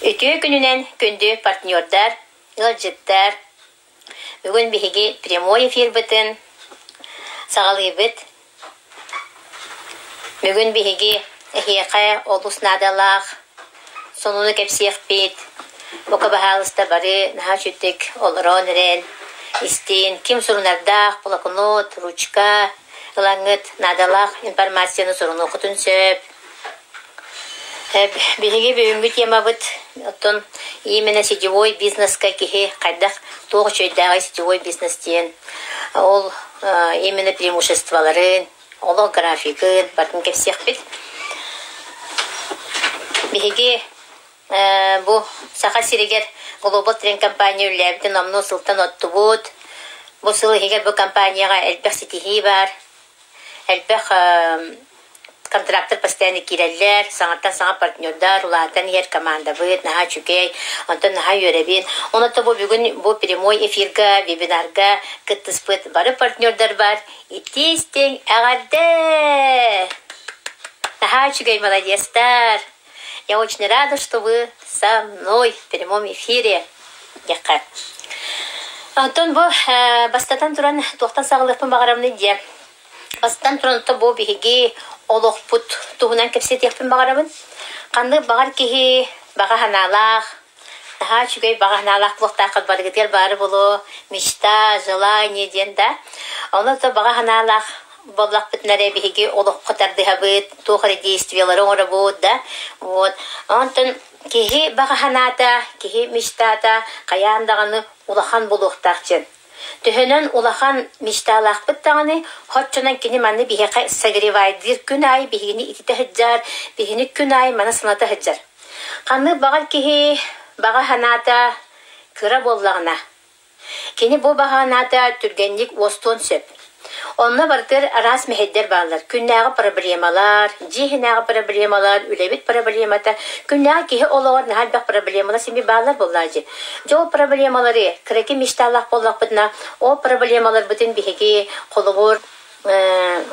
Үтүө күнүнэн күндү партнердар, ыалдьыттар! Бүгүн биһиги прямой эфирбытын саҕалыыбыт. Бүгүн биһиги эһиэхэ олус наадалаах сонуну кэпсиэхпит. Бука баһаалыста бары наһаа үчүгдүк олорон эрэн истин, ким сурунардаах блокнот, ручка ылаҥҥыт наадалаах информацияны сурунуоххутун сөп. Биһиги бүгүҥҥү темабыт оттон именно сетевой бизнеска киһи хайдах туох үчүгэйдээҕий сетевой бизнес диэн ол именно преимуществоларын, олох графигын барытын кэпсиэхпит. Биһиги бу Саха сиригэр Global Trend компания үлэлээбитин номнуо сылтан оттубут. Бу сыл иһигэр бу компанияҕа элбэх ситиһии баар. Элбэх контрактар постоянно киирэллэр, саҥаттан саҥа партнердар, улаатан иһэр командабыт наһаа үчүгэй, онтон наһаа үөрэбин. Онон бу бүгүн бу прямой эфирга, вебинарга кыттыспыт бары партнердарбар итии-истиҥ эҕэрдэ! Наһаа үчүгэй молодецтар! Я очень рада, что вы со мной в прямом эфире. Диэххэ. Онтон бу бастатан туран туохтан саҕалыахпын баҕарабыный диэ. Бастатан туран бу биһиги олохпут туһунан кэпсэтиэхпин баҕарабын. Ханнык баҕар киһи баҕа санаалаах, наһаа үчүгэй баҕа санаалаах буолуохтааххыт барыгытыгар баары буолуо, мечта, желание диэн да. Онон баҕа санаалаах буоллахпытына эрэ биһиги олоххо тардыһабыт, туох эрэ действиелары оҥоробут да. Вот. Онтон киһи баҕа санаата, киһи мечтата хайаан даҕаны улахан буолуохтаах диэн. Төһөнөн улахан мечталаахпыт даҕаны, оччонон кини маны биһиэхэ согревайдыыр күн аайы биһигини ититэ сылдьар, биһини күн аайы маны саната сылдьар. Ханнык баҕар киһи баҕа санаата кыра буоллаҕына, Кини бу баһааната түргэнник уостуон сөп. Онно барытыгар араас мэһэйдэр бааллар. Күннээҕи проблемалар, дьиэ иһинээҕи проблемалар, үлэбит проблемата. Күннээҕи киһи олоҕор наһаа элбэх проблемалар син бааллар буоллаа дии. Дьэ ол проблемалары кыракый мечталаах буоллахпытына, ол проблемаларбытын биһиги холобур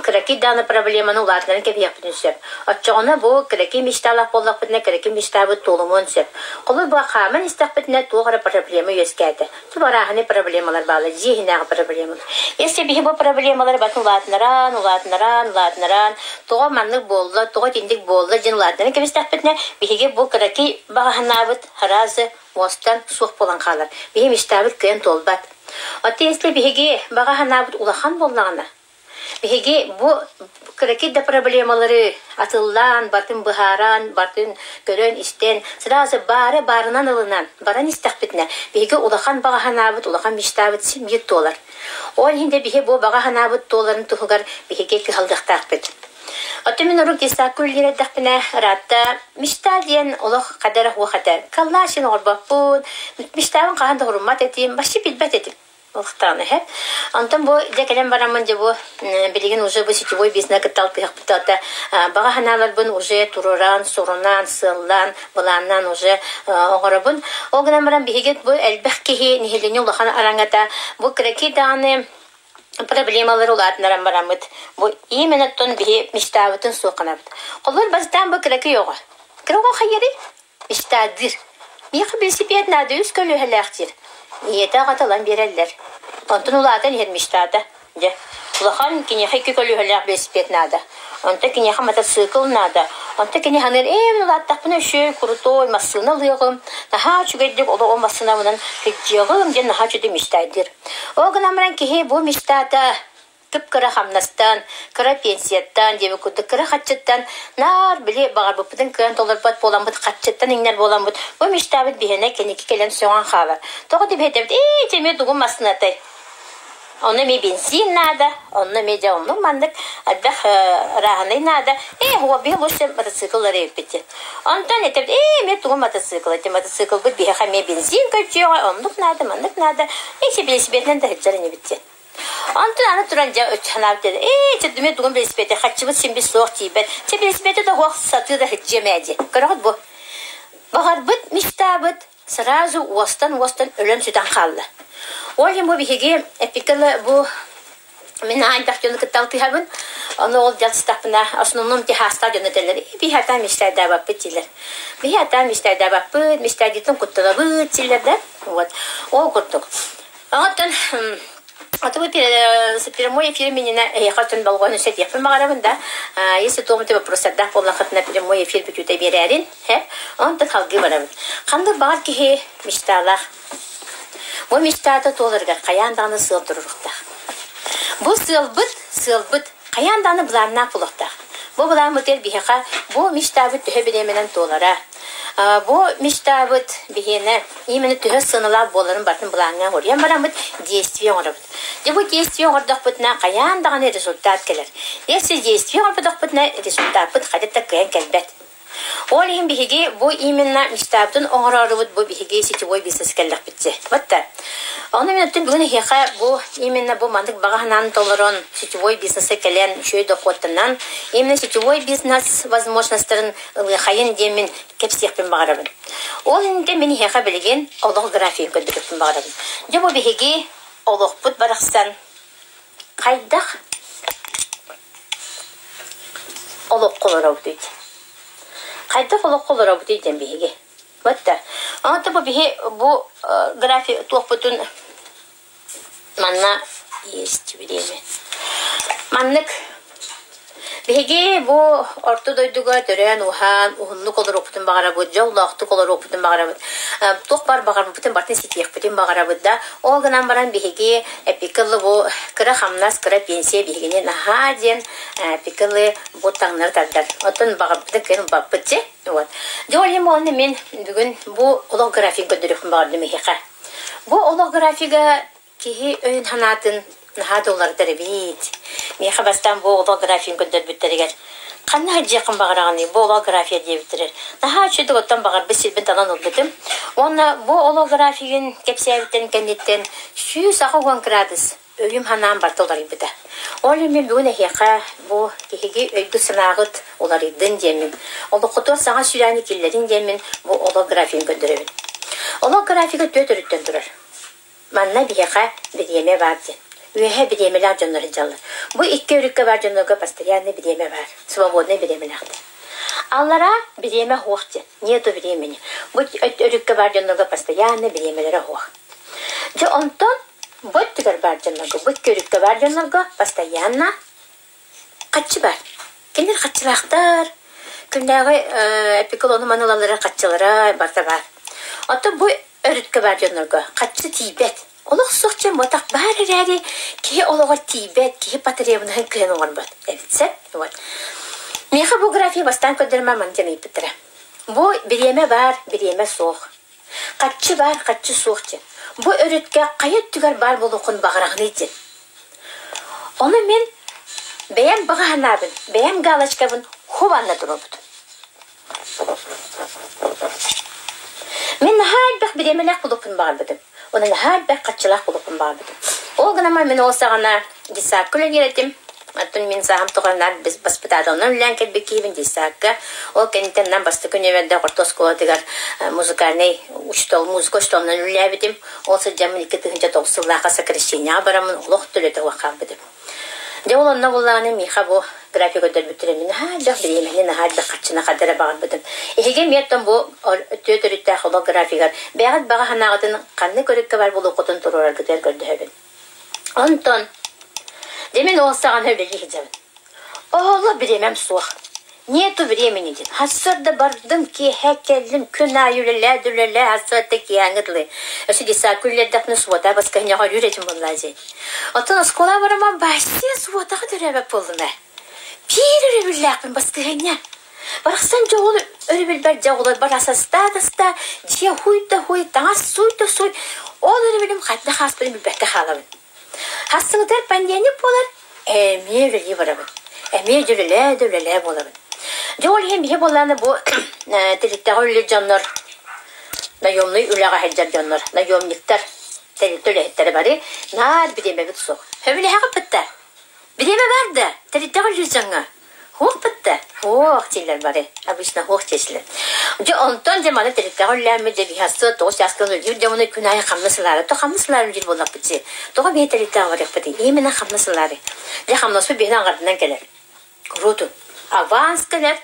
кыракый даҕаны проблеманы улаатыннаран кэбиһиэхпитин сөп. Оччоҕуна бу кыракый мечталаах буоллахпытына, кыракый мечтабыт туолумуон сөп. Холобур, бу хааман истэхпитинэ туох эрэ проблема үөскээтэ. Туох арааһынай проблемалар бааллар, дьиэ иһинээҕи проблемалар. Если биһи бу проблемалары батын улаатынаран, улаатынаран, улаатынаран, тоҕо маннык буолла, тоҕо итинник буолла диэн улаатынаран кэбистэхпитинэ, биһиги бу кыракый баҕаһынаабыт аразы уостан суох буолан хаалар. Биһи мечтабыт кыайан туолбат. Оттон если биһиги баҕа санаабыт улахан буоллаҕына, биһиги бу кыракый да проблемалары атыллаан, батын быһааран, батын көрөн-истэн, сразу баары баарынан ылынан баран истэхпитинэ, биһиги улахан баҕа санаабыт, улахан мечтабыт син биир туолар. Ол иһин де биһи бу баҕа санаабыт туоларын туһугар биһиги кыһаллыахтаахпыт. Оттон мин урут детсадка үлэлиир эрдэхпинэ, ыраатта мечта диэн олох хадара суох этэ. Каллаашин оҥорбоппун, мечтабын хаһан да уруммат этим, вообще билбэт этим. Олохтоон иһэ. Онтон бу дьэ кэлэн бараммын дьэ бу билигин уже бу сетевой бизнес кытта алтыһахпыт баҕа санааларбын уже туруоран, сурунан, сыаллаан, былааннаан уже оҥоробун. Ол гынан баран биһиги бу элбэх киһи нэһилиэнньэ улахан араҥата бу кыракый даҕаны проблемалары улаатыннаран бараммыт бу именно оттон биһи мечтабытын суох гынабыт. Холобур бастаан бу кыракый оҕо. Кыра оҕо хайыарый? Мечтаадыыр. Миэхэ велосипед наада үс көлүөһэлээх диир. Ийэтэ аҕата ылан биэрэллэр. Онтон улаатан иһэр мечтата. Дьэ, улахан киниэхэ икки көлүөһэлээх велосипед наада. Онтон киниэхэ мотоцикл наада. Онтон кини саныыр, ээ, мин улааттахпына үчүгэй, крутой массыына ылыаҕым, наһаа үчүгэйдик олоҕум массыынабынан сылдьыаҕым диэн наһаа үчүгэй мечтайдыыр. Ол гынан баран киһи бу мечтата кып-кыра хамнастан, кыра пенсияттан диэбит курдук кыра хаччыттан наар били баҕарбыппытын кыайан толорбот буоламмыт хаччыттан иҥнэр буоламмыт бу мечтабыт биһиэнэ кэнники кэлэн сөҕөн хаалар. Тоҕо диэбэтэбит ээ ити эмиэ тугун массыынатай Онно эмиэ бензин наада, онно эмиэ дьэ оннук маннык элбэх ырааһынай наада. Ээ, биһи лучше мотоцикллары эбиппит диэн. Онтон этэбит, ээ, эмиэ тугу мотоцикл эти мотоциклбыт биһиэхэ эмиэ бензин көрдүөҕэ, оннук наада, маннык наада. Ээ, велосипединэн да сылдьар инибит диэн. Онтон аны туран дьэ санаабыт диэн, ээ, чэ эмиэ тугун велосипеди, хаччыбыт син бис суох тиийбэт. Чэ, велосипеди да суох сатыы да сылдьыам ээ диэн. Көрөҕүт бу. Баҕарбыт мечтабыт сразу уостан-уостан өлөн-сүтэн хаалла. Ол иһин бу биһиги эппиккэ бу мин аайдах дьону кытта алтыһабын. Ону ол дьалсытахпына, основном техастаах дьон этэллэр, биһи атаа мечтайдаабаппыт дииллэр. Биһи атаа мечтайдаабаппыт, мечтайдыытын куттанабыт дииллэр да. Вот. Ол курдук. Оттон А то вы прямой эфир минина эһиэхэ өтөн болҕойон сэтиэхпин баҕарабын да. Если туомути вопросардаах буоллаххытына прямой эфир бүтүүтэ биэрээрин, һэ? Онтон салгыы барабыт. Ханнык баҕар киһи мечталаах. Бу мечтата туоларыгар хайаан даҕаны сыал туруруктаах. Бу сыалбыт, сыалбыт хайаан даҕаны былааннаах буолуохтаах. Бу былааммытыгар биһиэхэ бу мечтабыт төһө бириэмэнэн туолара, бу мечтабыт биһиэнэ именно төһө сыаналаах буоларын барытын былааҥҥа оҥоруйан бараммыт действие оҥоробут. Дьэ бу действие оҥордохпутуна хайаан даҕаны результат кэлэр. Если действие оҥорботохпутуна результаппыт хайдах да кыайан кэлбэт. Ол иһин биһиги бу именно мечтабытын оҥороорубут бу биһиги сетевой бизнес кэллэхпит дии. Вот да. Ону мин оттон бүгүн эһиэхэ бу именно бу маннык баҕа санааны толорон сетевой бизнесэ кэлэн үчүгэй дохуоттанан именно сетевой бизнес возможностарын ылыахайын диэммин кэпсиэхпин баҕарабын. Ол иннинэ мин эһиэхэ билигин олох графигын көрдөрүөхпүн баҕарабын. Дьэ бу биһиги олохпут барахсан хайдах олоххо олоробутуй? Хайдах олоххо олоробутуй диэн биһиги. Вот да. Онто бу биһи бу график туохпутун Манна есть время. Маннык биһиги бу орто дойдуга төрөөн-ууһаан уһуннук олоруохпутун баҕарабыт, дьоллоохтук олоруохпутун баҕарабыт. Туох баар баҕарбыппытын барытын ситиэхпитин баҕарабыт да. Ол гынан баран биһиги эпикылы бу кыра хамнас, кыра пенсия биһигини наһаа диэн эпикылы бу таҥнары тардар. Оттон баҕарбытын кыайан ылбаппыт дьэ. Вот. Дьэ ол иһин буолан мин бүгүн бу олох график көрдөрүөхпүн баҕардым эһиэхэ. Бу олох графига киһи өйүн-санаатын наһаа да уларытар эбит. Миэхэ бастаан бу олох графигын көрдөрбүттэригэр ханна сылдьыаххын баҕараҕыный, бу олох графия диэбиттэрэр. Наһаа үчүгэй оттон баҕарбыт сирбин талан ылбытым. Уонна бу олох графигын кэпсээбиттэрин кэнниттэн 180 градус өйүм-санаам барыта уларыйбыта. Ол иһин мин бүгүн эһиэхэ бу киһиги өйгүт-санааҕыт уларыйдын диэммин, олоххутугар саҥа сүүрээни киллэрин диэммин бу олох графигын көрдөрөбүн. Олох графига түөрт өрүттэн турар. Манна биһиэхэ бириэмэ баар диэн. Үөһэ бириэмэлээх дьоннор сылдьаллар. Бу икки өрүккэ баар дьоннорго постоянный бириэмэ баар, свободный бириэмэлээхтэр. Аллараа бириэмэ суох диэн, нету времени. Бу өрүккэ баар дьоннорго постоянный бириэмэлэрэ суох. Дьэ онтон Бу өттүгэр баар дьоннорго, бу көрүккэ баар дьоннорго постоянно хаччы баар. Кинилэр хаччылаахтар. Күннээҕи эпиколону манулалара хаччылара барыта баар. Оттон бу өрүткэ баар дьоннорго хаччы тиийбэт. Олох суох дьон буотах баар эрээри киһи олоҕор тиийбэт, киһи потребноһын кыайан оҥорбот эбит сөп. Вот. Миэхэ бу графия бастаан көрдөрүмэ манна диэн ыйыппыттара. Бу бириэмэ баар, бириэмэ суох. Хаччы баар, хаччы суох диэн. Бу өрүткэ хайа өттүгэр баар буолуоххун баҕараҕыный диэн. Ону мин бэйэм баҕа санаабын, бэйэм галочкабын хубанна туруорбутум. Мин наһаа элбэх бириэмэлээх буолуохпун баҕарбытым. Уонна наһаа элбэх хаччылаах буолуохпун баҕарбытым. Ол гынан мин ол саҕана детсадка үлэлиир этим. Оттон мин сааһым тухары наар баспытааталынан үлэлээн кэлбит киһибин детсадка. Ол кэнниттэн нам бастакы нүөмэрдээх орто оскуолатыгар музыкальнай учуутал, музыка учууталынан үлэлээбитим. Ол сылдьаммын 2009 сыллаахха сокращениеҕа бараммын олох төлөтө хаалбытым. Дьэ ол онно буллаҕына миэхэ бу график көрдөрбүттэрэ мин наһаа элбэх бириэмэни, наһаа элбэх харчыны хардара баҕарбытым. Эһиги эмиэ оттон бу түөрт өрүттээх олох графигар бэйэҕит баҕа санааҕытын ханнык өрүккэ бар буолуоххутун туруораргытыгар көрдөһөбүн. Онтон дьэ мин ол саҕана үлэлии сылдьабын. Оһоллох бириэмэм суох. Нету времени диэн. Сарсыарда бардым, киэһэ кэллим, күн аайы үлэлээ да үлэлээ, сарсыарда киэһээҥҥи дылы. Өссө детсадка үлэлэрдэхпинэ субуота баскыһынньаҕа өрүүр этим буоллаа дии. Оттон оскуола бараман вообще субуотаҕа төрөөбөт буоллум ээ. Биир өрөбүллээхпин баскыһынньа. Барахсан дьэ ол өрөбүлбэр дьэ оҕолорбор ас астаа да астаа, дьиэ хуй да хуй, таҥас сууй да сууй. Ол өрөбүлүм хайдах ааспытын билбэккэ хаалабын. Хассыҥытыгар понедельник буолар, эмиэ үлэлии барабын. Эмиэ дьэ үлэлээ да үлэлээ буолабын. Дьэ ол иһин биһи буоллаҕына бу тэрилтэҕэ үлэлиир дьоннор, наемный үлэҕэ сылдьар дьоннор, наемниктар, тэрилтэ үлэһиттэрэ бары наар бириэмэбит суох. Сөбүлэһэҕит да? Бириэмэ баар да, тэрилтэҕэ үлэлиир дьоҥҥо. Хуох да? Хуох дииллэр бары. Обычно хуох диэчилэр. Дьэ онтон дьэ маны тэрилтэҕэ үлэлээммит дьэ биһи астыа тоҕус чааска үлэлиир дьэ уонна күн аайы хамнас ылаары. То хамнас ылаары үлэлиир буоллахпыт дии. Тоҕо биһи тэрилтэҕэ барыахпытый? Именно хамнас ылаары. Дьэ хамнаспыт биһини аҥардынан кэлэр. Куруутун аванс кэлэр,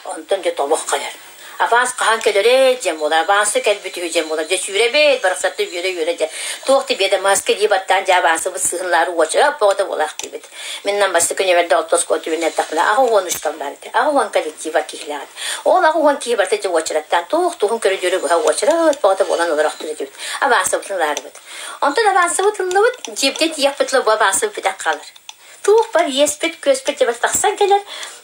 Онтон дьэ тобох кэлэр. Абаас хаһан кэлэрэй диэн буолар, абаансы кэлбит үһү диэн буолар. Дьэ сүүрэбит, барахсатты үөрэ-үөрэ дьэ. Туох да биэдэмаска дии баттаан дьэ абаансыбыт сыһынлаары уочарат бөҕөтө буолаах диибит. Мин нам бастакы нүөмэрдэ оттоскуо түбүн эттэхпинэ 83 үстэн баар этэ. 80 коллектива киһилээх этэ. Ол 80 киһи барыта дьэ уочараттаан туох туһун көрүдүөрү быһа уочарат бөҕөтө буолан олорохтуур этибит. Абаансыбытын ылаарыбыт. Онтон абаансыбыт ыллыбыт, дьиэбитин тиийэхпит ыла бу абаансыбыт бүтэн хаалар. Туох бар иэспит-күөспүт дьэ тахсан кэлэр.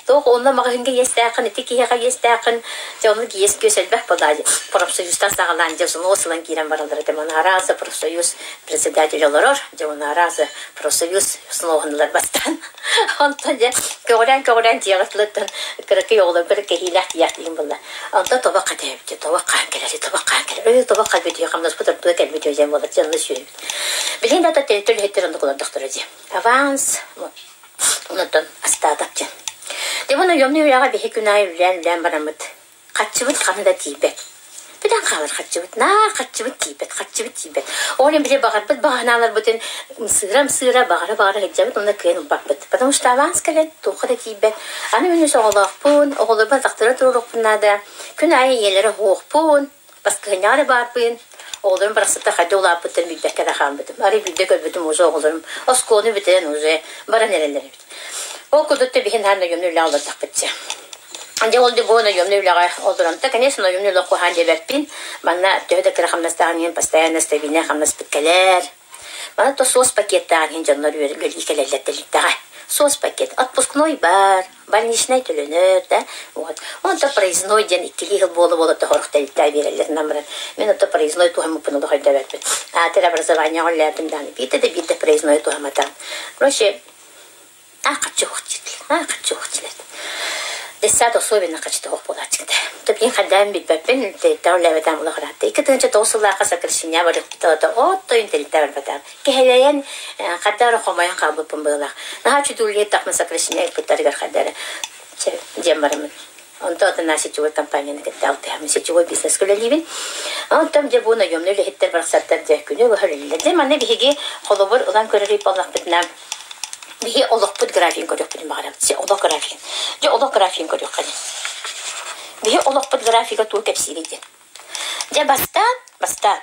Туох онно маҕаһыыҥҥа иэстээххин, ити киһиэхэ иэстээххин, дьэ оннук иэс-күөс элбэх буолаа дии. Профсоюзтан саҕалаан дьэ взнос ылан киирэн бараллар этэ. Маны арааса профсоюз председатель олорор, дьэ оны арааса профсоюз взносун ылар бастаан. Онтон дьэ көҕүлээн-көҕүлээн дьиэҕэ тылыттан кыракый оҕолоргор кэһиилээх тиийээхтиин булла. Онтон тобох хатыһабыт, тобох хаан кэлэр, тобох хаан кэлэр. Өө тобох кэлбит, хамнаспыт ордуга кэлбит диэн буолар, дьэ онно сүөһүбүт. Билигин да тэрилтэ үлэһиттэр оннук олордохторо дии. Аванс, онтон астаатах дьон. Дьэ бу наемный үлэҕэ биһи күн аайы үлэлээн-үлэлээн бараммыт хаччыбыт ханна да тиийбэт. Бүтэн хаалар хаччыбыт, наар хаччыбыт тиийбэт, хаччыбыт тиийбэт. Ол иһин били баҕарбыт баҕанааларбытын ымсыыра-ымсыыра, баҕара-баҕара сылдьабыт уонна кыайан ылбаппыт. Потому что аванс кэлэн туохха да тиийбэт. Аны мин үс оҕолоохпун, оҕолорбун атахтара туруоруохпун наада. Күн аайы ийэлэрэ уһуохпун, Баскыһынньаҕа эрэ баарбын, оҕолорум барахсаттар хайдах улааппыттарын билбэккэ эрэ хаалбытым. Арай биирдэ көрбүтүм уже оҕолорум оскуоланы бүтэрэн уже баран эрэллэр эбит. Ол курдук да биһин хаан наемный үлэҕэ олордохпут дьэ. Дьэ ол бу наемный үлэҕэ олорон да, конечно, наемный үлэ куһаан диэбэппин. Манна төһө да кыра хамнастааҕын иһин постоянно стабильнай хамнаспыт кэлэр. Маны то суос пакеттааҕын иһин дьоннор үөрүүлүү кэлэллэр тэрилтэҕэ. Суос пакет отпускной бар, больничнай төлөнөр да вот. Онто проездной диэн иккилии сыл буола-буола тоһорух тэрилтэ биэрэллэр намыран. Мин ото проездной туһаммыппын олох өйдөөбөппүн. Аатыр образованиеҕа үлэлээтим даҕаны биирдэ да биирдэ проездной туһамматаҕым. Короче, А хочу а хочу Десят особенно хочу тоҕох буолааччыта. Тупин хайдаан билбэппин, тэйтэҕ улахан ыраатта. 2009 сыллаахха сокращение барыппыта оттойун тэрилтэ барбатаҕым. Кэһэлэйэн хайда эрэ хомойон хаалбыппын быһыылаах. Наһаа үчүгэй тахмын сокращение ыппыттарыгар хайда эрэ диэн бараммын. Онто отына сетевой компанияны кытта алтыһаммын сетевой бизнес үлэлиибин. Онтон дьэ бу наемный үлэһиттэр барахсаттар дьэ күнү быһа үлэлииллэр. Дьэ манна биһиги холобур ылан көрөр буоллахпытына Биһи олохпут графигын көрүөхпүтүн баҕарабыт. Дьэ, олох графигын. Дьэ, олох графигын көрүөххэ диэн. Биһи олохпут графига тугу кэпсиирий диэн. Дьэ, бастаан, бастаан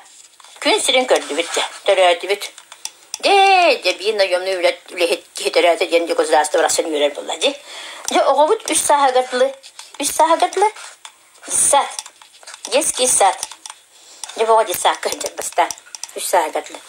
күн сирин көрдүбүт дьэ, төрөөтүбүт. Дьэ, дьэ, биир наемный үлэ, үлэһит киһи төрөөтө диэн дьэ государство барахсан үөрэр буолла дии. Дьэ, оҕобут үс сааһыгар дылы, үс сааһыгар дылы Детсад. Детский сад. Дьэ бөҕө детсадка сылдьар бастаан. Үс сааһыгар дылы.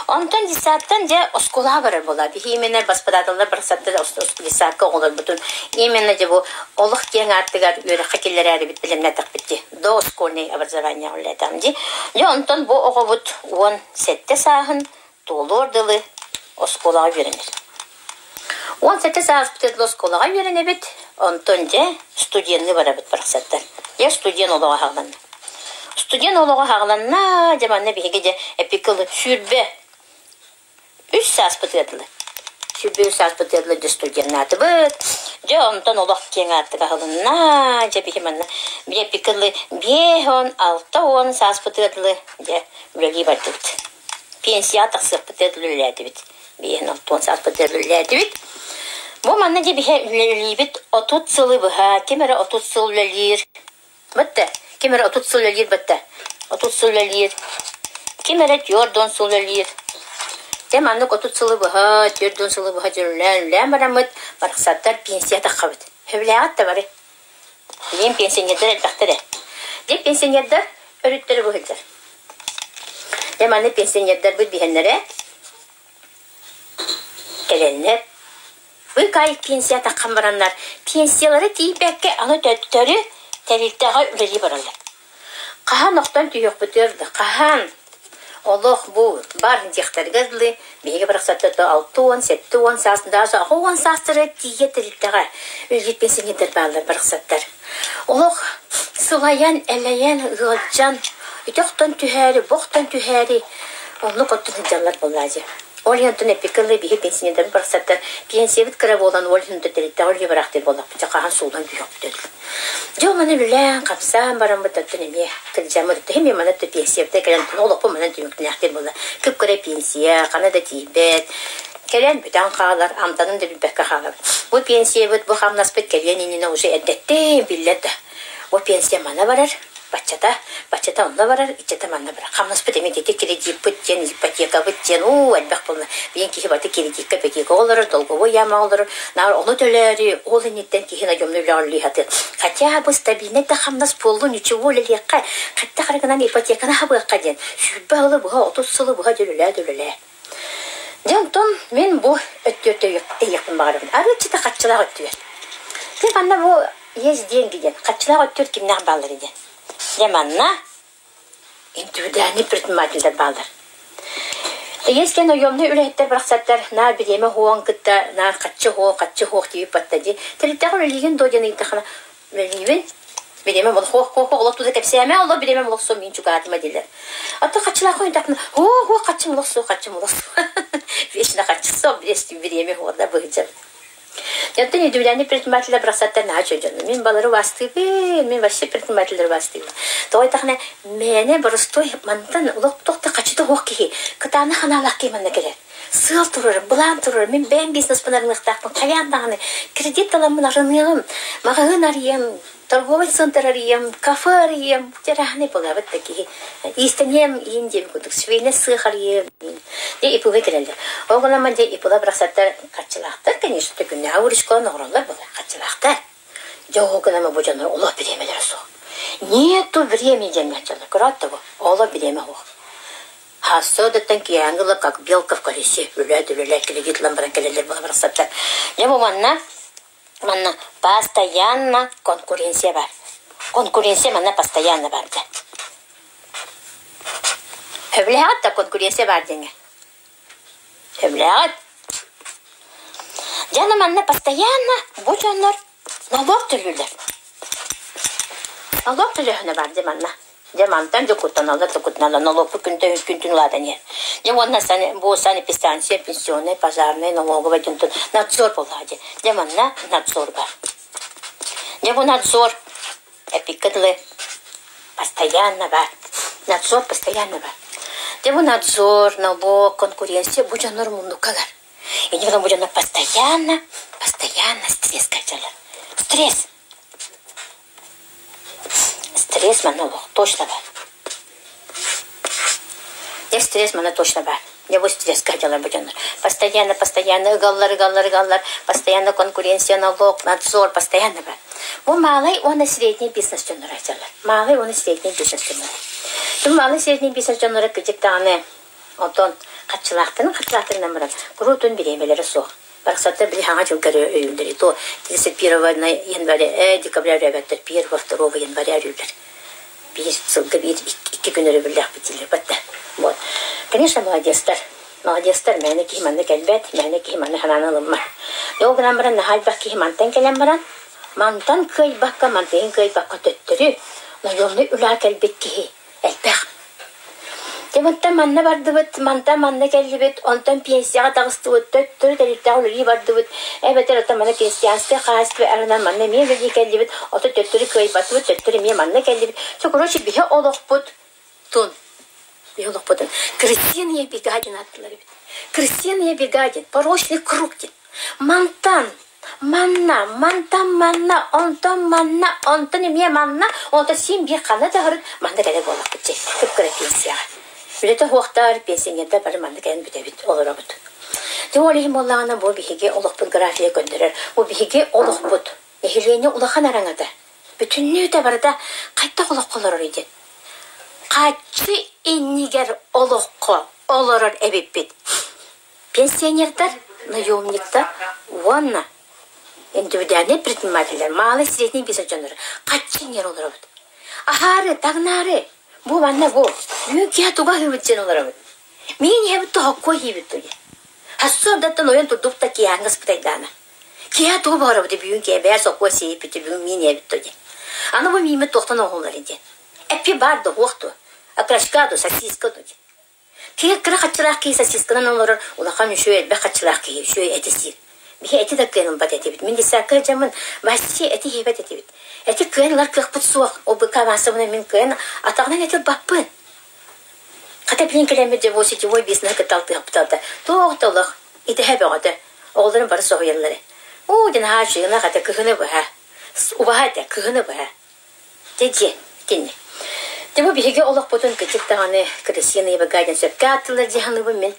Онтон детсадтан дьэ оскуолаҕа барар буолла. Биһи именно баспытааталлар барахсаттар детсадка оҕолорбутун именно дьэ бу олох киэҥ аартыгар үөрэххэ киллэрээрибит бэлэмнээтэхпит дии. Дошкольный образование үлэлээтэҕим дии. Дьэ онтон бу оҕобут 17 сааһын туолуор дылы оскуолаҕа үөрэнэр. 17 сааспытыгар дылы оскуолаҕа үөрэнэбит, онтон дьэ студенныы барабыт барахсаттар. Дьэ студент олоҕо аһаҕаланна. Студент олоҕо аһаҕаланна, дьэ манна биһиги дьэ эпикыл 23 сааспытыгар дылы 23 сааспытыгар дылы дьэ студеннаатыбыт. Дьэ онтон олох киэҥ аартык аһылынна, дьэ биһи манна эпикылы 56 сааспытыгар дылы дьэ үлэлии бардыбыт. Пенсияҕа тахсыахпытыгар үлэлээтибит. 50 сааспытыгар үлэлээтибит. Бу манна дьэ биһи үлэлиибит 30 сылы быһа, ким эрэ 30 сыл үлэлиир. Бытта, ким эрэ 30 сыл үлэлиир бытта. 30 сыл үлэлиир. Ким эрэ 40 сыл үлэлиир. Дьэ маннык 30 сылы быһа, 40 сылы быһа дьүрүлээн үлэлээн бараммыт, барахсаттар пенсия таххабыт. Сөбүлээҕит да бары. Билигин пенсионердар элбэхтэр ээ. Дьэ пенсионердар өрүттэрэ бу сылдьар. Дьэ маны пенсионердарбыт биһэннэрэ кэлэннэр быыкаайык пенсия таххан бараннар пенсиялара тиийбэккэ аны төттөрү тэрилтэҕэ үлэлии бараллар. Хаһан охтон түһүөхпүтүгэр да хаһан олох бу бар диэхтэригэр дылы биһиги барахсаттар 60, 70 саас, даже 80 саастара тиийэ тэрилтэҕэ үлэлиир пенсионердар бааллар барахсаттар. Олох сылайан, элэйэн, ыалдьан, ити охтон түһээри, бу охтон түһээри оннук оттон сылдьаллар буоллаа дии. Ол иһин оттон эппиккэ биһи пенсионердар барахсаттар пенсиябыт кыра буолан ол иһин тэрилтэҕэ үлэ бараахтыыр буоллахпыт дьэ хаһан суулан түһүөхпүт үһү. Дьэ маны үлэлээн, хамсаан бараммыт оттон эмиэ кырдьаммыт оттон эмиэ маны пенсиябыта кэлэн олохпун манан түмүктэнээхтиир буолла. Кып-кыра пенсия, хана да тиийбэт. Кэлэн бүтэн хаалар, амтанын да билбэккэ хаалабыт. Бу пенсиябыт, бу хамнаспыт кэлиэн иннинэ уже эрдэттэн биллэр да. Бу пенсия манна барар, баччата, баччата онно барар, иччэтэ манна барар. Хамнаспыт эмиэ ити кредиппыт диэн, ипотекабыт диэн, уу, элбэх буолла. Билигин киһи баты кредикка, ипотека олорор, долговой яма олорор. Наар ону төлөөрү, ол инниттэн киһи наемный үлэҕэ үлэлии сатыыр. Хотя бы стабильнай да хамнас буоллун, ничего үлэлиэххэ, хайдах эрэ гынан ипотеканы хабыахха диэн. 20 сылы быһа, 30 сылы быһа дьэ үлэлээ да үлэлээ. Дьэ онтон мин бу өттүгэр тэйиэхпин баҕарабын. Арыыччыта хаччылаах өттүгэр. Дьэ манна бу есть деньги диэн. Хаччылаах өттүгэр кимнээх бааллар диэн. Дьэ манна индивидуальный предпринимателлэр бааллар. Есть диэн наемный үлэһиттэр барахсаттар наар бириэмэ уһуон кытта наар хаччы уһуо, хаччы уһуох диэбит батта дии. Тэрилтэҕэ үлэлиигин дуо диэн ыйыттахына Билиибин. Бириэмэ олох хуох хуох олох туда кэпсээмэ олох бириэмэ олох суох мин чугаатыма дииллэр. Ата хаччылаах ойдахпына хуох хуох хаччым олох суох хаччым олох суох. Вечно хаччы суох бириэмэ хуорда быһыдьабыт. Онтон индивидуальный предпринимателлэр барахсаттар наһаа үчүгэй дьоннор. Мин балары убаастыыбын, мин вообще предпринимателлэри убаастыыбын. Тоҕо диэтэххинэ, мээнэ боростуой мантан олох туох да хаччыта суох киһи, кытаанах санаалаах киһи манна кэлэр. Сыал турарым, былаан турарым, мин бэйэм бизнеспин арыныахтаахпын, хайаан даҕаны кредит ыламмын арыныаҕым, маҕаһыын арыйыам, торговый центр арыйыам, кафе арыйыам, дьараһаны булабыт да киһи. Иистэниэм иин диэбит курдук, швейный сыах арыйыам иин. Дьэ ИП-га кэлэллэр. Ол гынан дьэ ИП-ла барахсаттар харчылаахтар, конечно, күннээҕи выручкаларын оҥороллор буолар, харчылаахтар. Дьэ ол гынан бу дьоннор олох бириэмэлэрэ суох. Нету времени диэн дьоннор, көрөөт да бу, олох бириэмэ суох. Сарсыардаттан киэһээҥҥи ыла как белка в колесе үлэлээт-үлэлээт кредит ылан баран кэлэллэр буола барахсаттар. Дьэ бу манна манна постоянно конкуренция баар. Конкуренция манна постоянно баар дьэ. Сөбүлэһэҕит да конкуренция баар диэҥҥэ? Сөбүлэһэҕит? Дьэ аны манна постоянно бу дьоннор нолуок төлүүллэр. Нолуок төлөөһүнэ баар дьэ манна. Дьэ мантан дьэ куттаналлар да куттаналлар нолуокпут күнтэн күнтүн улаатан иһэр. Дьэ уонна бу санэпидстанция, пенсионнай, пожарнай, налоговай дьонтон надзор буоллаҕа дии. Дьэ манна надзор баар. Дьэ бу надзор эппиккэ дылы постоянно баар. Надзор постоянно баар. Дьэ бу надзор, налог, конкуренция бу дьоннор муннукалар. И потом бу дьоннор постоянно, постоянно стресс качалар. Стресс. Стресс манна олох точно баар. Дьэ стресс манна точно баар. Дьэ бу стресскэ дьалар бу дьоннор. Постоянно, постоянно ыгаллар, ыгаллар, ыгаллар, постоянно конкуренция, налог, надзор, постоянно баар. Бу малый уонна средний бизнес дьонноро дьалар. Малый уонна средний бизнес дьонноро. Бу малый средний бизнес дьонноро кырдьык даҕаны онтон хаччылаахтарын хаччылаахтарынан баран куруутун бириэмэлэрэ суох. Барахсаттар били хаҥа дьылга өйүүллэр. То 31 января, декабря өрөөбөттөр, 1 2 января өрүүллэр. Биир сылга биир икки күн өрөбүллээхпит дииллэр батта. Вот. Конечно, молодецтар. Молодецтар мээнэ киһи манна кэлбэт, мээнэ киһи манна санааны ылыммат. Ол гынан баран наһаа элбэх киһи мантан кэлэн баран, мантан кыайбакка, мантан кыайбакка төттөрү наемный үлэҕэ кэлбит киһи элбэх. Дьэ мантан манна бардыбыт, мантан манна кэллибит, онтон пенсияҕа таҕыстыбыт, төттөрү тэрилтэҕэ үлэлии бардыбыт, эбэтэр оттон манна крестьянское хаһаайыстыба арынан манна эмиэ үлэлии кэллибит, ото төттөрү кыайбатыбыт, төттөрү эмиэ манна кэллибит. Все, короче, биһи олохпут тун. Биһи олохпутун крысиные бега диэн ааттыылар эбит. Крысиные бега диэн, порочный круг диэн. Мантан Манна, мантан манна, онтон манна, онтон эмиэ манна, онтон син биир ханна да аһарын манна кэлэр буоллахпыт дии, кып-кыра пенсияҕа. Үлэтэ суохтар, пенсионердар бары манна кэлэн бүтэбит, олоробут. Дьэ ол иһин буоллаҕына бу биһиги олохпут графига көннөрөр. Бу биһиги олохпут, нэһилиэнньэ улахан араҥата, бүтүннүүтэ барыта хайдах олоххо олорор диэн. Хаччы иннигэр олоххо олорор эбиппит. Пенсионердар, наемниктар уонна индивидуальнай предпринимателлэр, малый средний бизнес дьонноро хаччы иҥэр олоробут. Аһаары, таҥнаары, бу манна бу, бүгүн киһи туга аһыыбыт диэн олоробут. Миин иһэбит тоһокко иһиибит дуо диэн. Сарсыардаттан ойон турдук да киэһээҥҥи ыспытайдаана. Киэһэ тугу баҕарабыт бүгүн киэһэ бээ сокуо сиэппит бүгүн миин иһэбит дуо диэн. Аны бу мииммит туохтан оҥоһуллар диэн. Эппи баар да уох дуо, окрошка дуо, сосиска дуо диэн. Киһи кыра хаччылаах киһи сосисканан олорор, улахан үчүгэй элбэх хаччылаах киһи үчүгэй эти сиир. Биһи эти да кыайан ылбат этибит. Мин десятка дьаммын вообще эти иһибэт этибит. Эти кыайан ылар кыахпыт суох. Ол быка маассабына мин кыайан атаҕынан эти ылбаппын. Хата билин кэлэммит дьэ бу сетевой бизнеһы кытта алтыһаппыт алта. Туох да олох. Итэһэ бөҕөтө. Оҕолорум бары соһуйаллар. Оо, диэн наһаа үчүгэй ынах этэ кыһыны быһа. Убаһа этэ кыһыны быһа. Дьэ дьиэ итинник. Дьэ бу биһиги олохпутун кырдьык даҕаны крысиный быга диэн сөпкө ааттыыллар дии саныыбын мин.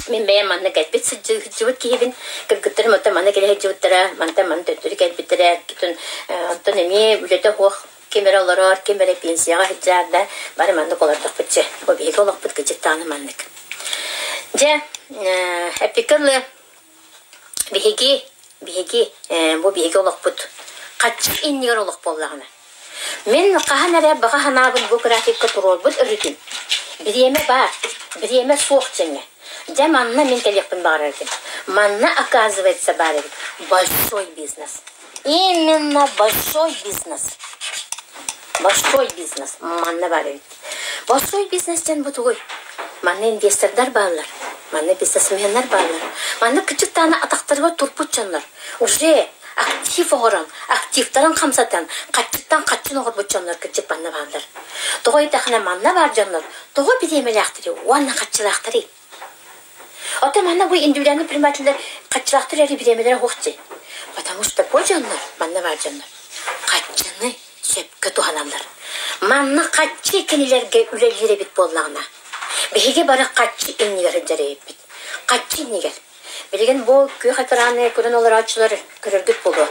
Мин бэйэм манна кэлбит сылдьыбыт киһибин. Кыргыттарым оттон манна кэлэ сылдьыбыттара, мантан манна төттөрү кэлбиттэрэ. Оттон эмиэ үлэтэ суох ким эрэ олорор, ким эрэ пенсияҕа сылдьар да, бары маннык олордохпут дьэ. Бу биһиги олохпут кырдьык даҕаны маннык. Дьэ, эппиккэ дылы, биһиги, биһиги, бу биһиги олохпут хаччы иннигэр олох буоллаҕына. Мин хаһан эрэ баҕа санаабын бу графикка туруорбут өрүтүн. Бириэмэ баар, бириэмэ суох дьиҥэ. Дьэ, манна мин кэлиэхпин баҕарар этим. Манна, оказывается, баар эбит большой бизнес. Именно большой бизнес. Большой бизнес. Манна баар эбит. Большой бизнес диэн бу тугуй? Манна инвестордар бааллар. Манна бизнесменнар бааллар. Манна кычык даҕаны атахтарыгар турбут дьоннор. Уже актив оҥорон, активтарын хамсатан, хаччыттан хаччын оҥорбут дьоннор кырдьык манна бааллар. Тоҕо ыйдахына манна баар дьоннор тоҕо бириэмэлээхтэрий уонна хаччылаахтарый? Оттон манна бу индивидуальный предпринимателлэр хаччылаахтар эрэ бириэмэлэрэ суох дии. Потому что бу дьоннор, манна баар дьоннор хаччыны сөпкө туһаналлар. Манна хаччы кинилэргэ үлэлиир эбит буоллаҕына, биһиги бары хаччы иннигэр сылдьар эбиппит. Хаччы иннигэр. Билигин бу күөх экраны көрөн олорооччулар көрөргүт буолуо.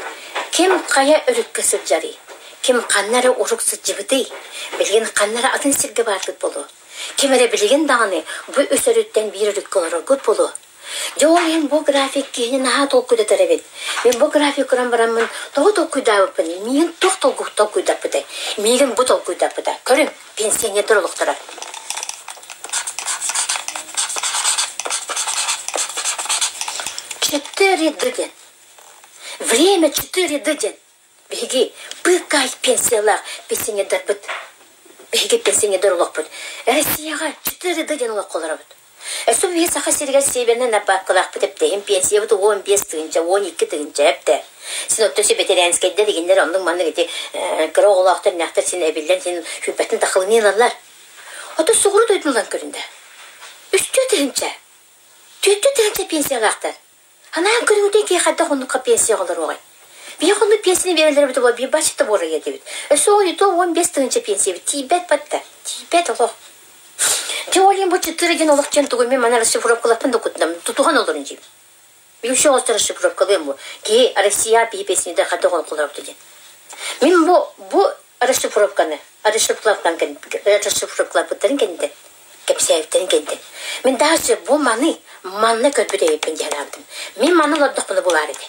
Ким хайа өрүккэ сылдьарый? Ким ханна эрэ урук сылдьыбытый? Билигин ханна эрэ атын сиргэ бааргыт буолуо. Ким эрэ билигин даҕаны бу үс өрүттэн биир өрүккэ олороргут буолуо. Дьэ ол иһин бу график киһини наһаа толкуйдатар эбит. Мин бу график көрөн бараммын тоҕо толкуйдаабыппын, миигин туох толкуйдаппытай? Миигин бу толкуйдаппыта. Көрүҥ, пенсионердар олохторо. Четыре д диэн. Время четыре д диэн. Биһиги быыкаай пенсиялаах пенсионердарбыт. Биһиги пенсионердар олохпут. Россияҕа четыре д диэн олоххо олоробут. Өссө биһиги Саха сиригэр сиэбэнэн нарбааккалаахпыт эптэһин пенсиябыт 15 тыһыынча, 12 тыһыынча эптэ. Син оттон си бэтэрээнскэйдэр игиннэр оннук маннык ити кыра оҕолоохтор нээхтэр син эбиллэн син сүүрбэттэн тахылыныы ылаллар. Ото сугуру дойдулан көрүндэ. Үстүү тыһыынча. Түөртүү тыһыынча пенсиялаахтар. Анаан көрүүтэ киһи хайдах оннукка пенсия олоруоҕай? Биһиги оннук пенсияны биэрэллэрэ эбитэ буоллар, биир баччата буорайа этибит. Өссө ол ито 15 тыһыынча пенсиябит тиийбэт батта. Тиийбэт олох. Дьэ ол иһин бу четыре диэн олох диэн тугуй мин маны расшифровкалаппын да кутунам тутуһан олорун диим. Еще оҕустар расшифровкалыам бу. Киһи Россия биһи пенсияда хайдах олохолоробут диэн. Мин бу бу расшифровканы расшифровкалаппыттарын кэнниттэн кэпсээбиттэрин кэнниттэн мин даже бу маны манна көрбүт эбиппин диэн санаабытым. Мин маны олордохпуна булаар этэ.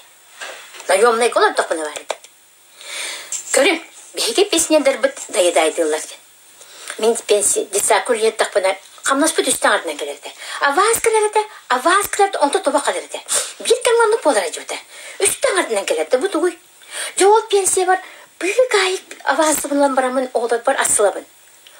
Наемнайга олордохпуна баар этэ. Көрүҥ, биһиги пенсионердарбыт дайыдаайдыыллар диэн. Мин пенсия детсадка үлэлэттэхпинэ хамнаспыт үстэ аҥарынан кэлэр этэ. Аваас кэлэр этэ, аваас кэлэр этэ, онто тобох кэлэр этэ. Биир кэмҥэ оннук буолара дьыбыта. Үстэ аҥарынан кэлэр этэ. Бу тугуй? Дьэ ол пенсиябар быыкаайык аваансыбын ылан бараммын оҕолорбор асылабын.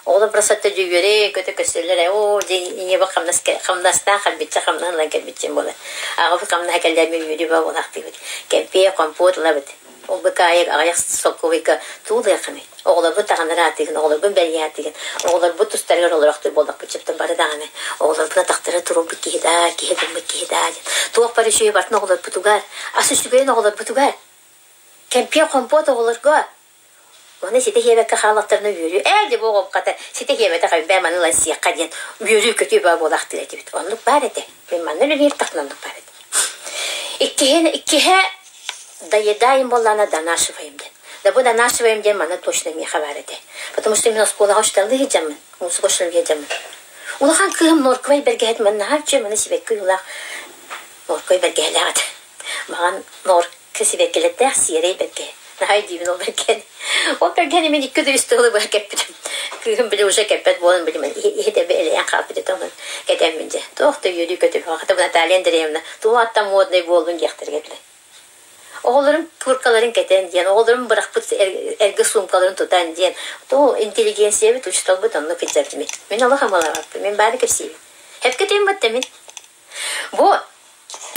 Оҕолор бросатта дьэ үөрэ көтө көстөллөр ээ оо дьэ ийэбэ хамнас хамнастаах кэлбиччэ хамнаһын ылан кэлбиччим буолар. Аҕабыт хамнаһа кэллээммин үөрүү баа буолаахтыыбыт. Кэмпиэ, компот ылабыт. Ол быкаайык аҕыйах солкуобайга туулуохханый? Оҕолорбут даҕаны ыраатыыгын, оҕолорбун бэлиээтигин, оҕолорбут тустарыгар олорохтуур буоллахпыт чыптан бары даҕаны. Оҕолорбун атахтара туруорбут киһи даа, киһи гыммыт киһи даа диэн. Туох бары үчүгэй барытын оҕолорбутугар, ас үчүгэйин оҕолорбутугар. Кэмпиэ, компот оҕолорго. Уонна ситэ сиэбэккэ хааллахтарына үөрүү, ээ дьэ бу оҕом хата ситэ сиэбэтэх эбээ маны ылан сиэххэ диэн үөрүү-көтүү баа буолаахтыыр этибит. Оннук баар этэ. Мин манна үлэлиир тахна оннук баар этэ. Иккиһин, иккиһэ доедаем буоллаана донашиваем диэн. Да бу донашиваем диэн манна точно миэхэ баар этэ. Потому что мин оскуолаҕа учууталлыы сылдьаммын, муусука учууталлыы сылдьаммын. Улахан кыыһым норковай бэргэһэт манна наһаа маны сибэкки ойуулаах норковай бэргэһэлээх этэ. Маҕан нор сибэккилэрдээх сиэрэй бэргэһэ. Наһаа өйдүүбүн ол бэргэһэни. Ол бэргэһэни мин икки да үс тылы быһа кэппитим. Кыыһым били уже кэппэт буолан били иһит элэйэн хаалбыт этэ онон кэтэммин дьэ. Туох да үөрүү көтүү хата Наталья Андреевна туох аттан модный буоллун диэхтэргэ дылы. Оҕолорум курткаларын кэтэн диэн, оҕолорум бырахпыт эргэ суумкаларын тутан диэн, то интеллигенциябит учууталбыт онно кыдьардым. Мин олох амалаабаппын, мин баары кэпсиибин. Эпкэ тыыммат да мин. Бу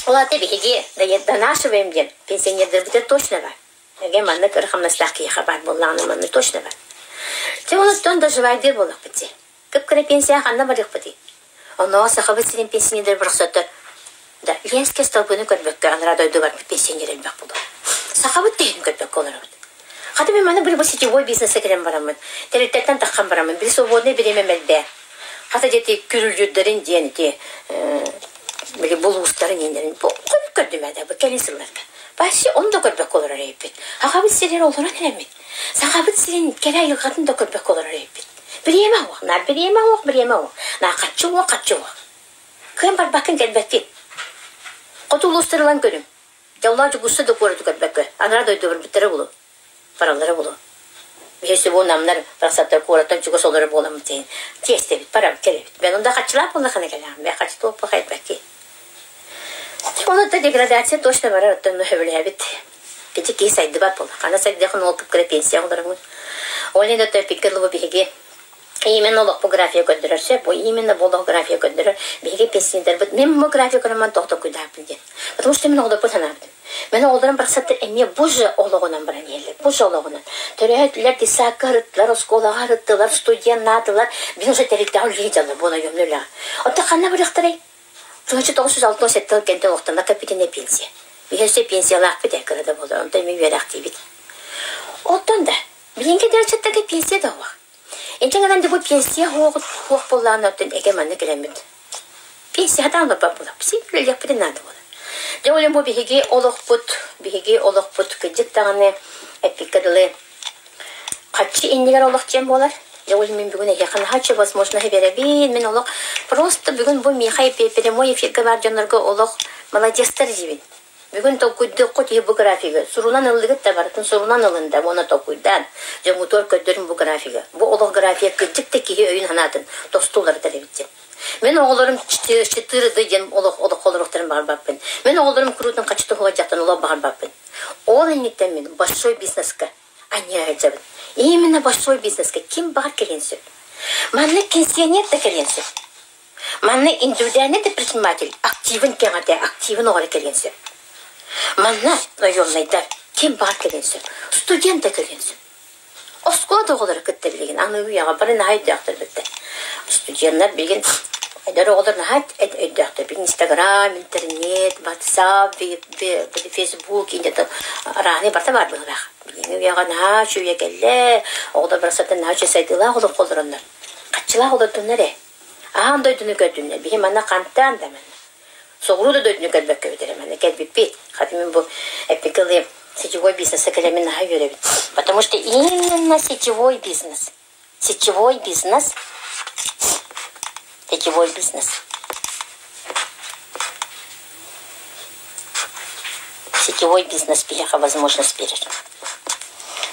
ол аата биһиги донашиваем диэн пенсионердарбытыгар точно бар. Эгэ маннык өр хамнастаах киһиэхэ баар буоллаҕына маннык точно бар. Дьэ онуттан доживайдыыр буоллахпыт дии. Кып-кыра пенсия ханна барыахпытый? Оннооҕор Сахабыт сирин пенсионердара бырахсаттар. Да, Ленскэй столбыны көрбөккө анараа дойду барбыт пенсионер элбэх буолуо. Сахабыт тэһин көрбөккө олоробут. Хата мен маны били бу сетевой бизнеске кэлэн бараммын, тэрилтэттэн таххан бараммын, били свободное время мэлбээ. Хата дьэти күрүлдьүрдэрин диэн ити били булуустарын иэннэрин бу хойут көрдүм ээ бу кэлин сылларга. Вообще он да көрбөккө олорор эбиппит. Сахабыт сирин олорон эрэммит. Сахабыт сирин кэрэ айылҕатын да көрбөккө олорор эбиппит. Бириэмэ суох, наар бириэмэ суох, бириэмэ суох. Наа хаччы суох, хаччы суох. Кыайан барбаккын кэлбэккин. Хоту улуустары ылан көрүҥ. Дьоллоох Дьокуускай да куораты көрбөккө, анараа дойду барбыттара булу, бараллара булу. Биһиги бу намнар барахсаттар куораттан чугас олорор буоламмыт диэн тиэстэбит, барабыт, кэлэбит. Мен онда хаччылаах буоллахына кэлэҕин, мен хаччы туоппа хайбакки. Ол да деградация точно барар, оттон сөбүлээбит. Ити киһи сайдыбат буолла. Хана сайдыахын ол кыра пенсия олоромун. Ол иһин өттө лубу биһиги Именно олохпу графия көрдөрөр сөп, бу именно бу олох графия көрдөрөр. Биһиги пенсионердарбыт мен бу графия көрөммөн тоҕо толкуйдаахпын диэн. Потому что мин оҕолорбун санаабытым. Мен оҕолорум барахсаттар эмиэ бу же олоҕунан баран иһэллэр, бу же олоҕунан. Төрөөтүлэр, детсадка ырыттылар, оскуолаҕа ырыттылар, студеннаатылар, бин уже тэрилтэҕэ үлэлии дьаллар, бу наемный үлэҕэ. Оттон ханна барыахтарай? 1967 сыл кэнтэн олохтонно капитальная пенсия. Биһи өссө пенсиялаахпыт ээ, кыра да буолар, онтон эмиэ үөрэхтиибит. Оттон да, билиҥҥи дьарчыттарга пенсия да суох. Инчэ гынан бу пенсия суох буоллаҕына оттон эгэ манна кэлэммит пенсия сатаан олорбот буолар син үлэлиэхпитин наада буолар. Дьэ ол бу биһиги олохпут биһиги олохпут кырдьык даҕаны эппиккэ дылы харчы иннигэр олох диэн буолар. Дьэ ол мин бүгүн эһиэхэ наһаа возможность биэрэбин. Мин олох просто бүгүн бу миэхэ прямой эфиргэ баар дьоннорго олох молодецтар диибин. Бүгүн толкуйдуоххут үһү бу графигы. Сурунан ыллыгыт да барытын сурунан ылын да уонна толкуйдаан. Дьоҥҥутугар көрдөрүн бу графигы. Бу олох графия кырдьык да киһи өйүн санаатын тосту уларытар эбит диэн. Мин оҕолорум четырды диэн олох олох олоруохтарын баҕарбаппын. Мин оҕолорум куруутун хаччы туһугар дьахтан олох баҕарбаппын. Ол инниттэн мин большой бизнеска анньа сылдьабын. Именно большой бизнеска ким баҕар кэлиэн сөп. Манна пенсионер да кэлиэн сөп. Манна индивидуальный предприниматель активын кэҥэтэ, активын оҕоро кэлиэн сөп. Манна наемнайдар ким баар кэлиэн сөп, студент да кэлиэн сөп. Оскуола да оҕолоро кытта билигин аныгы үйэҕэ бары наһаа өйдөөхтөр бүттэ. Студеннар билигин эдэр оҕолор наһаа өйдөөхтөр. Билигин Инстаграм, интернет, Ватсап, Фейсбук, арааны барыта баар быһыылаах. Билиҥҥи үйэҕэ наһаа үчүгэй кэллэ, оҕолор барахсаттан наһаа үчүгэй сайдыылаах олоххо олороннор. Хаччылаах олордуннар ээ. Аан дойдуну көрдүннэр, биһи манна хантаан да манна. Соҕуруу да дойдуну көрбөккө бүтэрэ манна кэлбиппит. Хата мин бу эппиккэ сетевой бизнесэ кэлэммин наһаа үөрэбин. Потому что именно сетевой бизнес. Сетевой бизнес. Сетевой бизнес. Сетевой бизнес биһиэхэ возможность биэрэр.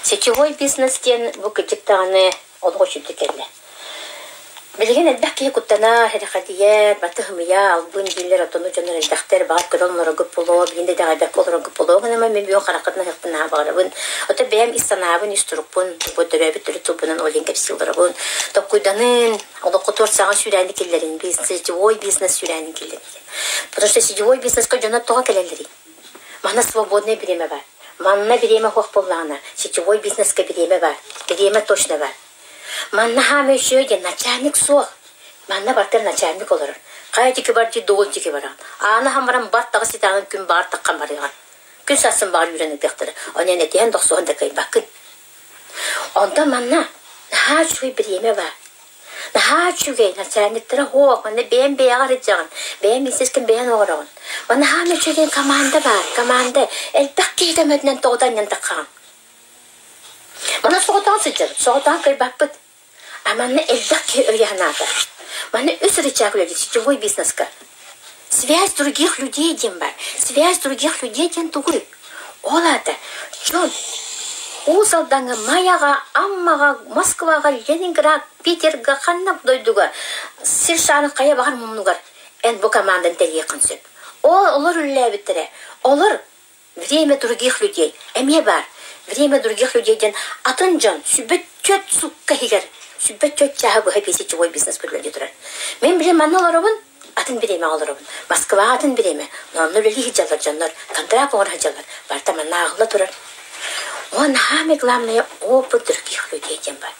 Сетевой бизнес диэн бу кырдьык даҕаны олох үчүгэй кэллэ. Билигин элбэх киһи куттана, сэрэхэдийэр, батыһымыйа, албын дииллэр, оттону дьоннор элбэхтэр, баҕар көрөн олороргут буолуо, билигин да итэҕэйбэккэ олороргут буолуо гынан мин бүгүн хараххытын аһыахпын наһаа баҕарабын. Оттон бэйэм ис санаабын, ис турукпун, бу төрөөбүт төрүт тылбынан ол иһин кэпсии олоробун. Толкуйданын, олоххо туор саҥа сүүрээни киллэрин, бизнес, сетевой бизнес сүүрээнин киллэрин. Потому что сетевой бизнеска дьоно тоҕо кэлэллэрий? Манна свободное бириэмэ бар. Манна бириэмэ суох буоллаҕына, сетевой бизнеска бириэмэ бар. Бириэмэ точно бар. Манна хаамыы үчүгэй диэн начальник суох. Манна бартар начальник олорор. Хайа диэки бар дии, дугул диэки бараҕын. Ааны аһан баран бар таҕыс итэҕин күн баҕар таххан барыаҕын. Күн сарсын баҕар үүрэн ыытыахтара. Онон этиһэн дохсуһан да кыайбаккын. Онтон манна наһаа үчүгэй бириэмэ баар. Наһаа үчүгэй, начальниктара суох, манна бэйэм бэйэҕэр илдьэҕин, бэйэм бизнескин бэйэҥ оҥороҕун. Манна хаамыы үчүгэй команда баар, команда. Элбэх киһи көмөтүнэн тоҕута анньан таххаҕын. Манна соҕотоҕун сылдьабыт, соҕотоҕун кыайбаппыт. А манна элбэх киһи өйө санаата. Манна үс рычаг үлэлиир сетевой бизнеска. Связь других людей диэн баар. Связь других людей диэн тугуй? Ол аата дьон Уус Алдаҥҥа, Майаҕа, Аммаҕа, Москваҕа, Ленинград, Питерга, ханна дойдуга сир шарын хайа баҕар муннугар эн бу команданы тэрийиэххин сөп. Ол олор үлэлээбиттэрэ. Олор Время других людей эмиэ баар. Время других людей диэн атын дьон сүбэ түөрт сукка иһигэр сүбэ түөрт чааһы быһа сетевой бизнес үлэлии турар. Мин билим манна олоробун, атын бириэмэҕэ олоробун. Москваҕа атын бириэмэ. Но онно үлэлии сылдьаллар дьоннор, контракт оҥоро сылдьаллар. Барыта манна ааҕылла турар. Уонна самое главное опыт других людей диэн бар.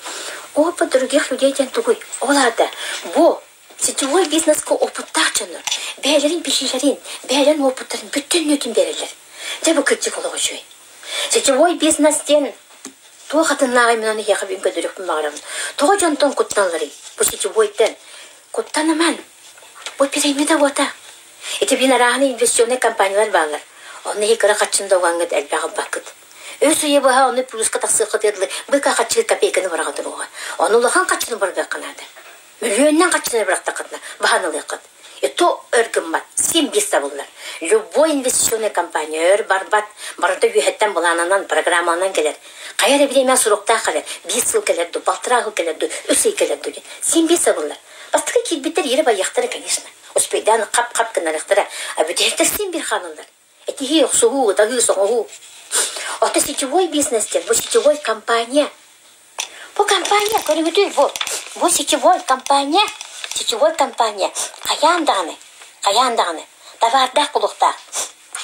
Опыт других людей диэн тугуй? Ол аата бу. Сетевой бизнеска опыттаах дьоннор бэйэлэрин билиилэрин, бэйэлэрин опыттарын бүтүннүүтүн биэрэллэр. Дьэ бу кырдьык олох үчүгэй. Сетевой бизнес диэн туох атыннааҕый мин ону эһиэхэ бүгүн көрдөрүөхпүн баҕарабын. Тоҕо дьонтон куттаналларый? Бу сетевойтан куттаныман. Бу пирамида уота. Ити биир арааһынай инвестиционнай компаниялар бааллар. Онно иһи кыра харчыны да угаҥҥыт элбэх ылбаккыт. Үс үйэ быһа ону плюска тахсыаххытыгар дылы быка харчыгы копейканы быраҕа туруоҕа. Ону улахан харчыны быргыахха наада. Мөлүйүөннэн харчыны бырахтаххытына баһан ылыаххыт. И то өр гыммат, син биир табыллар. Любой инвестиционная компания өр барбат, барыта үөһэттэн былаанынан, программанан кэлэр. Хайа эрэ бириэмэ суруктаах кэлэр, биир сыл кэлэр дуу, балтараа сыл кэлэр дуу, үс ый кэлэр дуу диэн. Син биир сабыллар. Бастакы киирбиттэр иирэ байыахтара, конечно. Успейдаан хап-хап гынарыахтара. А бүтэһиктэр син биир хаалаллар. Этиһии, охсуһуу, ытаһыы, соҥоһуу. Ото сетевой бизнес диэн, бу сетевой компания. Бу компания, көрүҥүтүй бу. Бу сетевой компания, сетевой компания хайаан даҕаны, хайаан даҕаны табаардаах буолуохтаах.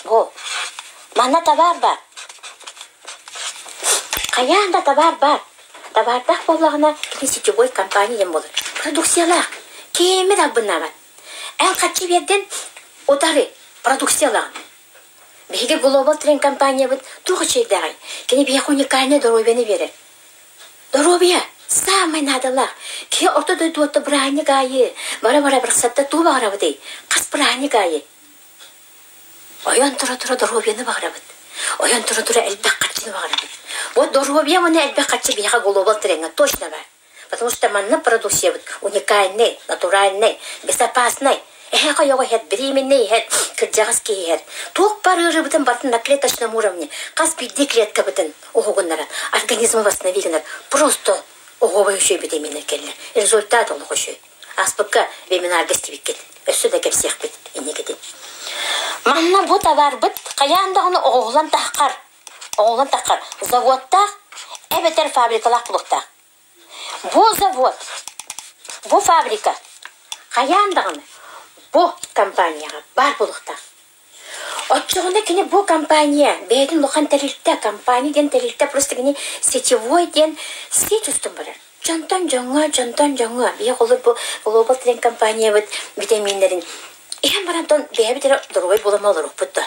Бу манна табаар баар. Хайаан да табаар баар. Табаардаах буоллаҕына, кини сетевой компания диэн буолар. Продукциялаах. Кими да албыннаабат. Эн харчы биэрдин, утары продукциялаҕын. Биһиги Global Trend компаниябыт туох үчүгэйдээҕий? Кини биһиэхэ уникальнай доруобуйаны биэрэр. Доруобуйа саамай наадалаах. Киһи орто дойдуотта бырааһынньык аайы бара-бара барахсатта тугу баҕарабытый? Хас бырааһынньык аайы? Ойон тура-тура доруобуйаны баҕарабыт. Ойон тура-тура элбэх харчыны баҕарабыт. Вот доруобуйа уонна элбэх харчы биһиэхэ Global Trendҥа точно баар. Потому что манна продукциябыт уникальный, натуральный, безопасный. Эһэҕэ ойоҕо иһэр, беременный иһэр, кырдьаҕас киһи иһэр. Туох бар ыарыыбытын барытын на клеточном уровне хас биирдии клеткабытын уһугуннаран, организмы восстановить гынар. Просто оһуобай үчүгэй витаминнар кэллэ. Результат олох үчүгэй. Ааспыкка вебинарга истибиккит. Өссө да кэпсиэхпит инникитин. Манна бу товарбыт хайаан даҕаны оҕоһулан таххар, оҕолон таххар заводтаах эбэтэр фабрикалаах булуохтаах. Бу завод, бу фабрика хайаан даҕаны бу компанияҕа баар буолуохтаах. Оччоҕуна кини бу компания бэйэтин улахан тэрилтэ, компания диэн тэрилтэ просто кини сетевой диэн сеть устун барар. Дьонтон дьоҥҥо, дьонтон дьоҥҥо. Биһи холобур бу Global Trend компаниябыт витаминнэрин иһэн баран бэйэбит эрэ доруобай буолан олоруохпут да.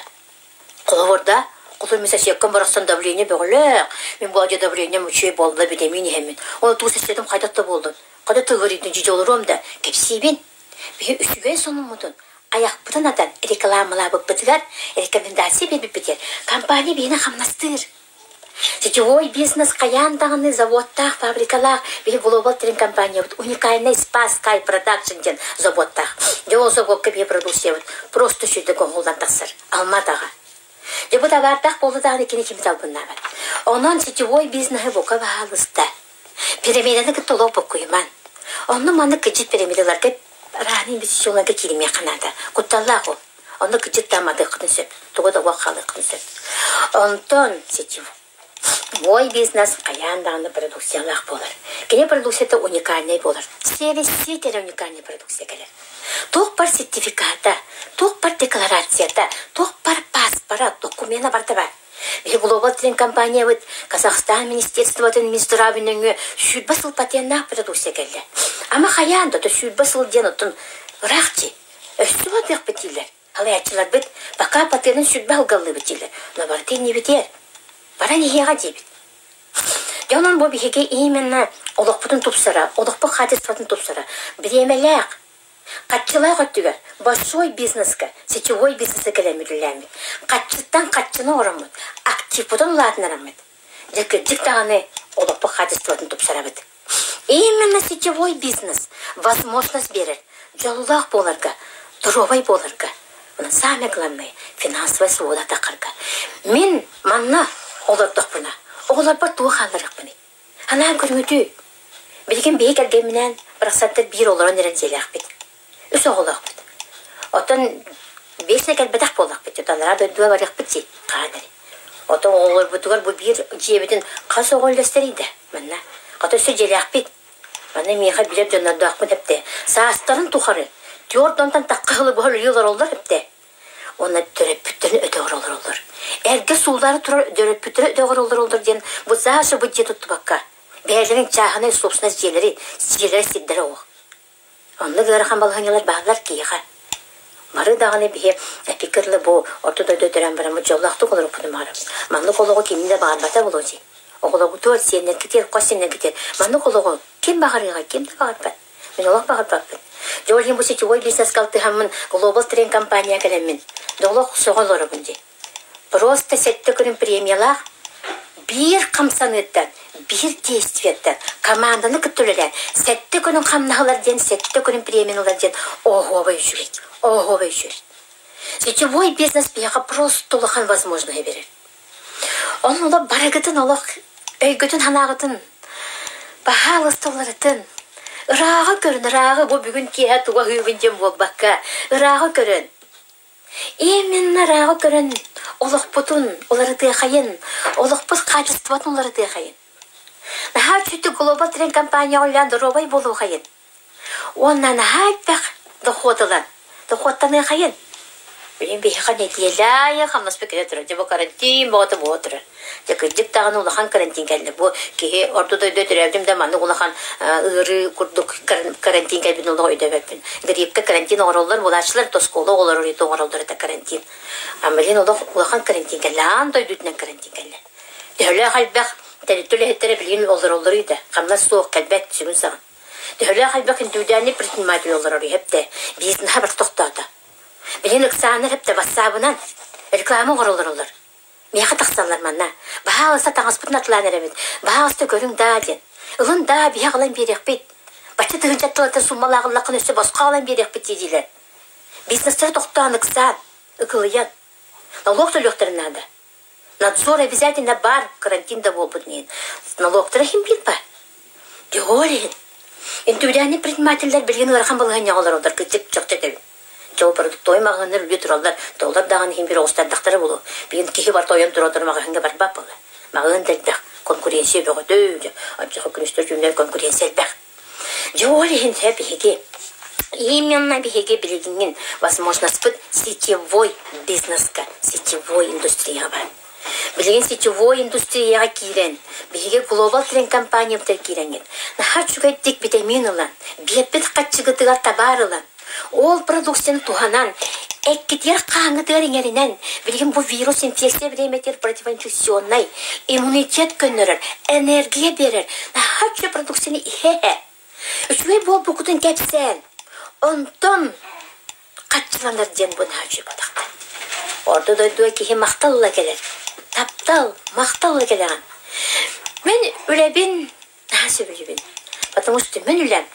Холобур да, хотун мин соседкам барахсан давление бөҕөлөөх, мин бу адьа давлением үчүгэй буолла витамин иһэммин. Ол туу соседым хайдах да буоллун, хата тыгырыйдын дьидьи олоруом да, кэпсиибин. Биһи үчүгэй сонуммутун айахпытын атан рекламалаабыппытыгар, рекомендация биэрбиппитигэр компания биһини хамнастыыр. Сетевой бизнес хайаан даҕаны заводтаах, фабрикалаах, биһи Global Trend компаниябыт уникальный Spa Sky Production диэн заводтаах. Дьэ ол заводка биһи продукциябыт просто сүрдэ оҥоһуллан тахсар. Алматаҕа. Дьэ бу табаардаах буолла даҕаны кини кими талбыннаабат. Онон сетевой бизнеһы бука баһаалыста. Пирамиданы кытта олох буккуйуман. Онно маннык кыдьыт пирамидаларга разные инвестиционнарга кииримиэххэ наада. Кутталлаах ол. Онно кыдьыт тааматыаххытын сөп, тугу да уох хаалыаххытын сөп. Онтон сетевой бизнес хайаан даҕаны продукциялаах буолар. Кини продукцията уникальнай буолар. Сервис эрэ уникальнай продукция кэлэр. Туох бар сертификата, туох бар декларацията, туох бар паспора, докумена барыта бар. Биһи Global Trend компаниябыт Казахстан министерствотын Минздравын нөҥүө 20 сыл патеннаах продукция кэллэ. Ама хайаан да 20 сыл диэн оттон ыраах дии. Өссө батыахпыт дииллэр. Халайааччыларбыт пока патенын 20 алгаллыыбыт дииллэр. Но барыта иннибитиэр. Баран иһиэҕэ диэбит. Дьэ онон бу биһиги именно олохпутун тупсара, олохпут хаачыстыбатын тупсара, бириэмэлээх, Хаччылаах өттүгэр большой бизнеска, сетевой бизнеска кэлэн үлэлээммит, хаччыттан хаччыны оҥороммут, активпытын улаатыннараммыт, дьэ кырдьык даҕаны олохпут хаачыстыбатын тупсарабыт. Именно сетевой бизнес возможность биэрэр дьоллоох буоларга, доруобай буоларга, уонна самое главное финансовая свобода тахарга. Мин манна олордохпуна, оҕолорбор туох хаалларыахпыный? Анаан көрүҥүтүй? Билигин биһи кэргэмминээн барахсаттар биир олорон эрэн дьиэлээхпит. Үс оҕолоохпут. Оттон биэс кэлбэтэх буоллахпыт, анараа дойдуга барыахпыт дии, хаһан эрэ. Оттон оҕолорбутугар бу биир дьиэбитин хас оҕо үллэстэрий да манна. Хата өссө дьиэлээхпит. Манна миэхэ билэр дьоннордоохпун эптэ. Саастарын тухары түөрт онтон тахха сылы быһа үлэлии олороллор эптэ. Уонна төрөппүттэрин өтөҕөр олороллор. Эргэ сууллаары турар төрөппүттэрэ өтөҕөр олороллор диэн бу Саша бу дьиэ туттубакка, бэйэлэрин чааһынай собственность дьиэлэри, сиэлэрэ сирдэрэ ол. Онно Оннук ыарахан балаһыанньалар бааллар киһиэхэ. Бары даҕаны биһи эпиккэ дылы бу орто дойду төрөөн бараммыт дьоллоохтук олоруппутун баҕарабыт. Маннык олоҕу ким да баҕарбата буолуо дии. Оҕолоргутугар, сиэннэргитигэр, хос сиэннэргитигэр маннык олоҕу ким баҕарыаҕай, ким да баҕарбат. Мин олох баҕарбаппын. Дьэ ол иһин бу сетевой бизнеска алтыһаммын Global Train компания кэлэммин, дьэ олох сөҕө олоробун дии. Просто сэттэ күнүм премиялаах биир хамсаныыттан, биир действиеттэн команданы кытта үлэлээн сэттэ күнүн хамнаһылар диэн сэттэ күнүн премияны ылар диэн оһуобай үчүгэй, оһуобай үчүгэй. Сетевой бизнес биһиэхэ просто улахан возможноһы берер. Онон олох барыгытын олох өйгүтүн-санааҕытын баһаалыста уларытын. Ырааҕы көрүн, ырааҕы бу бүгүн киэһэ тугу аһыыбын диэн буолбакка, ырааҕы көрөн Именно ырааҕы көрөн олохпутун уларытыахайын, олохпут хаачыстыбатын уларытыахайын. Наһаа үчүгэй Global Train компанияҕа үлэлээн доруобай буолуохайын. Уонна наһаа элбэх дохуот ылан, дохуоттаныахайын. Билигин биһиэхэ нэдиэлэ аайы хамнаспыт кэлэ турар. Дьэ бу карантин бөҕөтө буола турар. Дьэ кырдьык даҕаны улахан карантин кэллэ. Бу киһи орто дойду төрөөбүтүм да маннык улахан ыарыы курдук карантин кэлбитин олох өйдөөбөппүн. Гриппкэ карантин оҥороллор, булааччылар оскуола оҕолору оҥороллор это карантин. А билигин олох улахан карантин кэллэ, аан дойдутунан карантин кэллэ. Төһөлөөх элбэх тэрилтэ үлэһиттэрэ билигин олороллор да, хамнас суох кэлбэт сүгүн саҕын. Төһөлөөх элбэх индивидуальный предприниматель олорор иһэптэ, бизнеһа бар тохтоото. Билигин ыксааннар эптэ ватсабынан реклама оҥороллор Миэхэ тахсаллар манна. Баһаалыста таҥаспытын атылаан эрэбит. Баһаалыста көрүҥ даа диэн. Ылын даа, биһиэх ылан биэриэхпит. Бачча тыһыынча тылата суммалааҕыллаххын өссө босхо ылан биэриэхпит дии-диилэр. Бизнестэрэ тохтоон ыксаан, ыкылыйан. Налог төлүөхтэрин наада. Надзор обязательно баар, карантин да буолбут иһин. Налогтара иһин биир баар. Дьэ ол иһин. Индивидуальный предпринимателлэр билигин ыарахан балаһыанньаҕа олороллор, кырдьык чахчы этэбин. Дьол продуктовай маҕаһыыннар үлэ тураллар, доллар даҕаны иһин биир оҕустардахтара буолуо. Билигин киһи барыта ойон тура-тура маҕаһыыҥҥа барбат буолла. Маҕаһыын да элбэх, конкуренция бөҕөтө, дьэ, оччоҕо күнүстэр түүннэр конкуренция элбэх. Дьэ ол иһин дьэ биһиги именно биһиги билигин возможностьпыт сетевой бизнеска, сетевой индустрияҕа бар. Билигин сетевой индустрияҕа киирэн, биһиги Global Trend компаниябытыгар киирэҥҥит, наһаа үчүгэйдик витамин ылан, биэрбит хаччыгытыгар табаар ылан, Ол продукцияны туһанан, эккитигэр хааҥҥытыгар иҥэринэн, билигин бу вирус инфекция бириэмэтигэр противоинфекционнай, иммунитет көннөрөр, энергия биэрэр, наһаа үчүгэй продукцияны иһэ-иһэ, үчүгэй буолбуккутун кэпсээн, онтон хаччыланар диэн бу наһаа үчүгэй буолтахтар. Орто дойдуга киһи махтал ыла кэлэр. Таптал, махтал ыла кэлэҕин. Мин үлэбин Наһаа сөбүлүүбүн. Потому что мин үлэм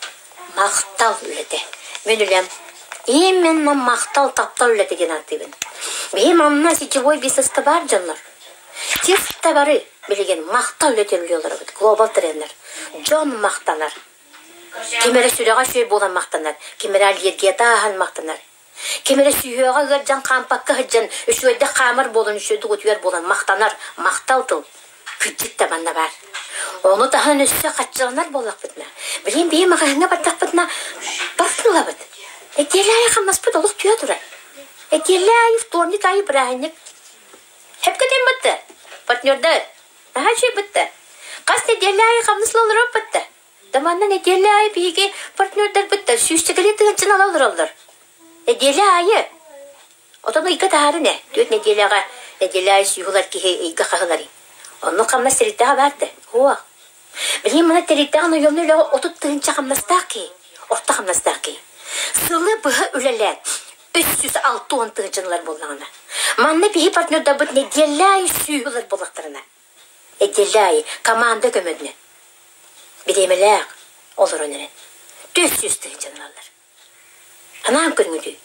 махтал үлэтэ. Мин үлэм именно махтал, таптал үлэтэ диэн ааттыыбын. Биһи манна сетевой бизнеска баар дьоннор. Чисто бары билигин махтал үлэтэ үлэлии олоробут. Глобал тренер. Дьон махтанар. Ким эрэ сүрэҕэ үчүгэй буолан махтанар, ким эрэ аллергията ааһан махтанар. Ким эрэ сүһүөҕэ ыалдьан хаампакка сылдьан, үчүгэйдик хаамар буолан, үчүгэйдик утуйар буолан махтанар, махтал тыл. Кырдьык да манна баар. Ону таһынан өссө хаччыланар буоллахпытына, билигин биһи маҕаһыыҥҥа бардахпытына, барытын ылабыт. Нэдиэлэ аайы хамнаспыт олох түһэ турар. Нэдиэлэ аайы вторник аайы бырааһынньык. Сөпкө этэн партнердар, наһаа үчүгэй бытта. Хас нэдиэлэ аайы хамнас ыла олоробут бытта. Да манна нэдиэлэ аайы биһиги партнердарбыт сүүсчэкэлии тыһыынчаны ала олороллор. Нэдиэлэ аайы. Отон ыйга таһаарын ээ. Түөрт нэдиэлэҕэ нэдиэлэ аайы сүүһүлэр киһи ыйга хаһыларый. Оннук хамнас тэрилтэҕэ баар да? Суох. Билигин маны тэрилтэҕэ наемнай үлэҕэ 30 тыһыынча хамнастаах киһи, орто хамнастаах киһи. Сылы быһа үлэлээн 360 тыһыынчаны ылар буоллаҕына, манна биһи партнердарбыт нэдиэлэ аайы сүүһү ылар буоллахтарына, нэдиэлэ аайы команда көмөтүнэн бириэмэлээх олорон эрэн 400 тыһыынчаны ылаллар. Анаан көрүҥүтүй,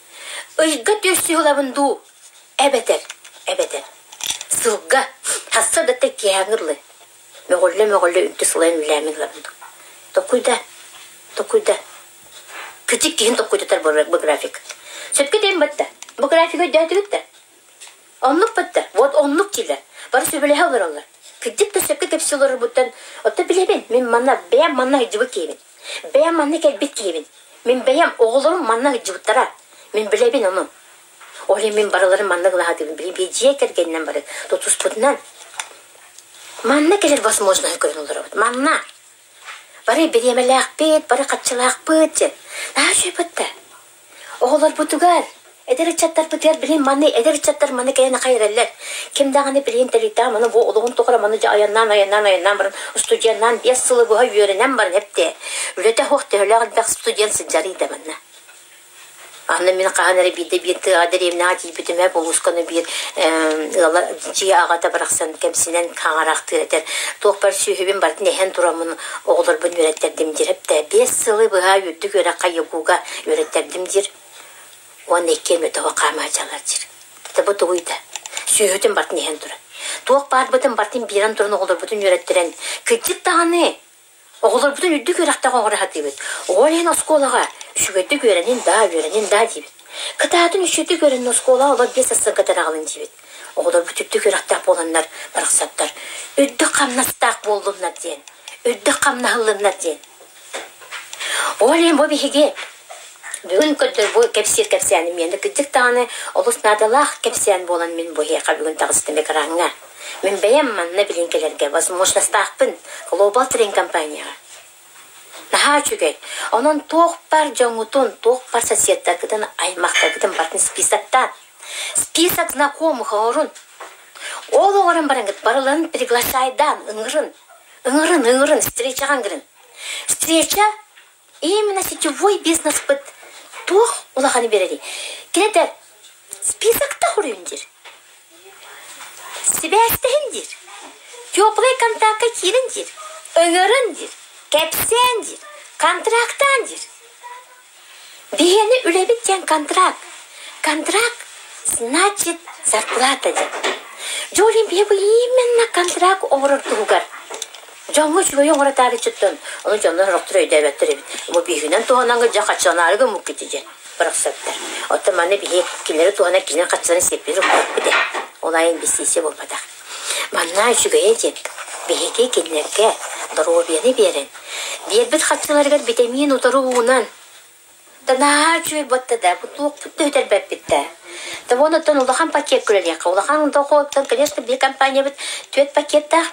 ыйга 400 ылабын дуу, эбэтэр, эбэтэр сылга сарсыардаттан киэһээҥҥи дылы мөҕүллэ-мөҕүллэ үнтү сылайан үлэлээммин ылабын дуу. Токуйда, токуйда. Кырдьык киһин токуйдатар бу график. Сөпкө этэн батта. Бу графигы өйдөөтүгүт да? Оннук бытта. Вот оннук дииллэр. Бары сөбүлэһэ олороллор. Кырдьык да сөпкө кэпсии олорорбуттан, оттон билэбин, мин манна бэйэм манна сылдьыбыт киһибин. Бэйэм манна кэлбит киһибин. Мин бэйэм оҕолорум манна сылдьыбыттара. Мин билэбин ону. Ол иһин мин барыларын манна гылаһатыбын. Билин биир дьиэ кэргэнинэн бары тутуспутунан манна кэлэр возможноһы көрөн олоробут. Манна. Бары бириэмэлээхпит, бары хаччылаахпыт диэн. Наһаа үчүгэй да. Оҕолорбутугар, эдэр ыччаттарбытыгар билин маны эдэр ыччаттар маны кэлэн аха эрэллэр. Ким даҕаны билигин тэрилтэҕэ маны бу олоҕун тухары маны дьэ айаннаан айаннаан айаннаан баран студеннаан биэс сылы быһа үөрэнэн баран эптэ. Үлэтэ суох төһөлөөх элбэх студент сылдьарый да манна. Аны мин хаһан эрэ биирдэ биир тыаҕа дэриэбинэҕэ тиийбитим ээ, булуусканы биир ыала дьиэ аҕата барахсан кэмсинэн хаҥараахтыыр этэр. Туохпар сүөһүбүн барытын эһэн тураммын оҕолорбун үөрэттэрдим диир эптэ. Биэс сылы быһа үрдүк үөрэххэ ЯГУ-га үөрэттэрдим диир. Уонна иккиэн өтөҕө хаамаачалар диир. Дэ бу тугуй да? Сүөһүтүн барытын эһэн туран. Туох баарбытын барытын биэрэн туран оҕолорбутун үөрэттэрэн, кырдьык даҕаны Оҕолорбутун үрдүк үөрэхтээх оҥоро сатыыбыт. Ол иһин оскуолаҕа үчүгэйдик үөрэнин даа, үөрэнин даа диибит. Кытаатын үчүгэйдик үөрэнин оскуолаҕа олор биэс сылга тараҕалын диибит. Оҕолорбут үрдүк үөрэхтээх буоланнар барахсаттар үрдүк хамнастаах буоллуннар диэн, үрдүк хамнаһыллыннар диэн. Ол иһин бу биһиги бүгүн көрдөр бу кэпсиир кэпсээним миэнэ кырдьык даҕаны олус наадалаах кэпсээн буолан мин бу эһиэхэ бүгүн таҕыстым экраҥҥа. Мин бэйэм манна билин кэлэргэ возможностаахпын Global Train компанияҕа. Наһаа үчүгэй. Онон туох бар дьоҥҥутун, туох бар соседтаргытын, аймахтаргытын барытын списоктаан. Список знакомых оҥорун. Ол оҥорон бараҥҥыт барыларын приглашайдаан ыҥырын. Ыҥырын, ыҥырын, встречаҕа ыҥырын. Встреча именно сетевой бизнеспыт туох улаханы биэрэрий? Кини этэр списокта хоруйун диир. Сибээстэһин диир, теплай контакка киирин диир, ыҥырын диир, кэпсээн диир, контрактаан диир. Биһиэни үлэбит диэн контракт. Контракт значит зарплата диэн. Дьэ ол иһин биһи бу именно контракт оҥорор туһугар дьоҥҥо үчүгэйи оҥоро таарыччыттан ону дьоннор сорохтор өйдөөбөттөр эбит. Бу биһигинэн туһанаҥҥыт дьэ хаччанаары гыммыккыт дьэ бырахсаттар. Оттон манна биһи кинилэри туһанан кинилэр хаччыларын сиэппитин укпаппыт ээ. Ол аайы инвестиция буолбатах. Манна үчүгэйэ диэн биһиги кинилэргэ доруобуйаны биэрэн, биэрбит хаччыларыгар битэмиин утары уунан, да наһаа үчүгэй буотта да, бу туохпут да үтэрбэппит да. Да вон оттон улахан пакет күлэлиэххэ. Улахан дохуоттан, конечно, биир компаниябыт түөрт пакеттаах.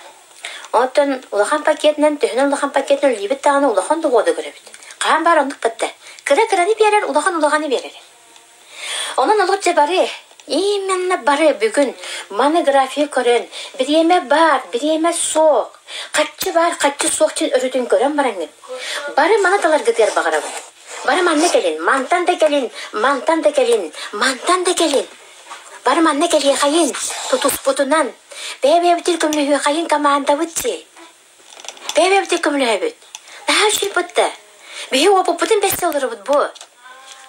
Оттон улахан пакетынан, төһөнөн улахан пакетынан үлэлиибит даҕаны улахан дохуоду көрөбүт. Хаһан баар оннук батта. Кыра-кыраны биэрэр, улахан улаханы биэрэр. Онон олох дьэ бары, именно бары бүгүн монография көрөн, бириэмэ баар, бириэмэ суох, харчы баар, харчы суох диэн өрүтүн көрөн бараҥҥыт. Бары маны таларгытыгар баҕарабын. Бары манна кэлин, мантан да кэлин, мантан да кэлин, мантан да кэлин. Бары манна кэлиэхэйин, тутуспутунан, бэйэ-бэйэбитин көмөлөһүөхэйин командабыт дии. Бэйэ-бэйэбитин көмөлөһөбүт. Наһаа үчүгэй да. Биһи уопуппутун бэссе олоробут бу.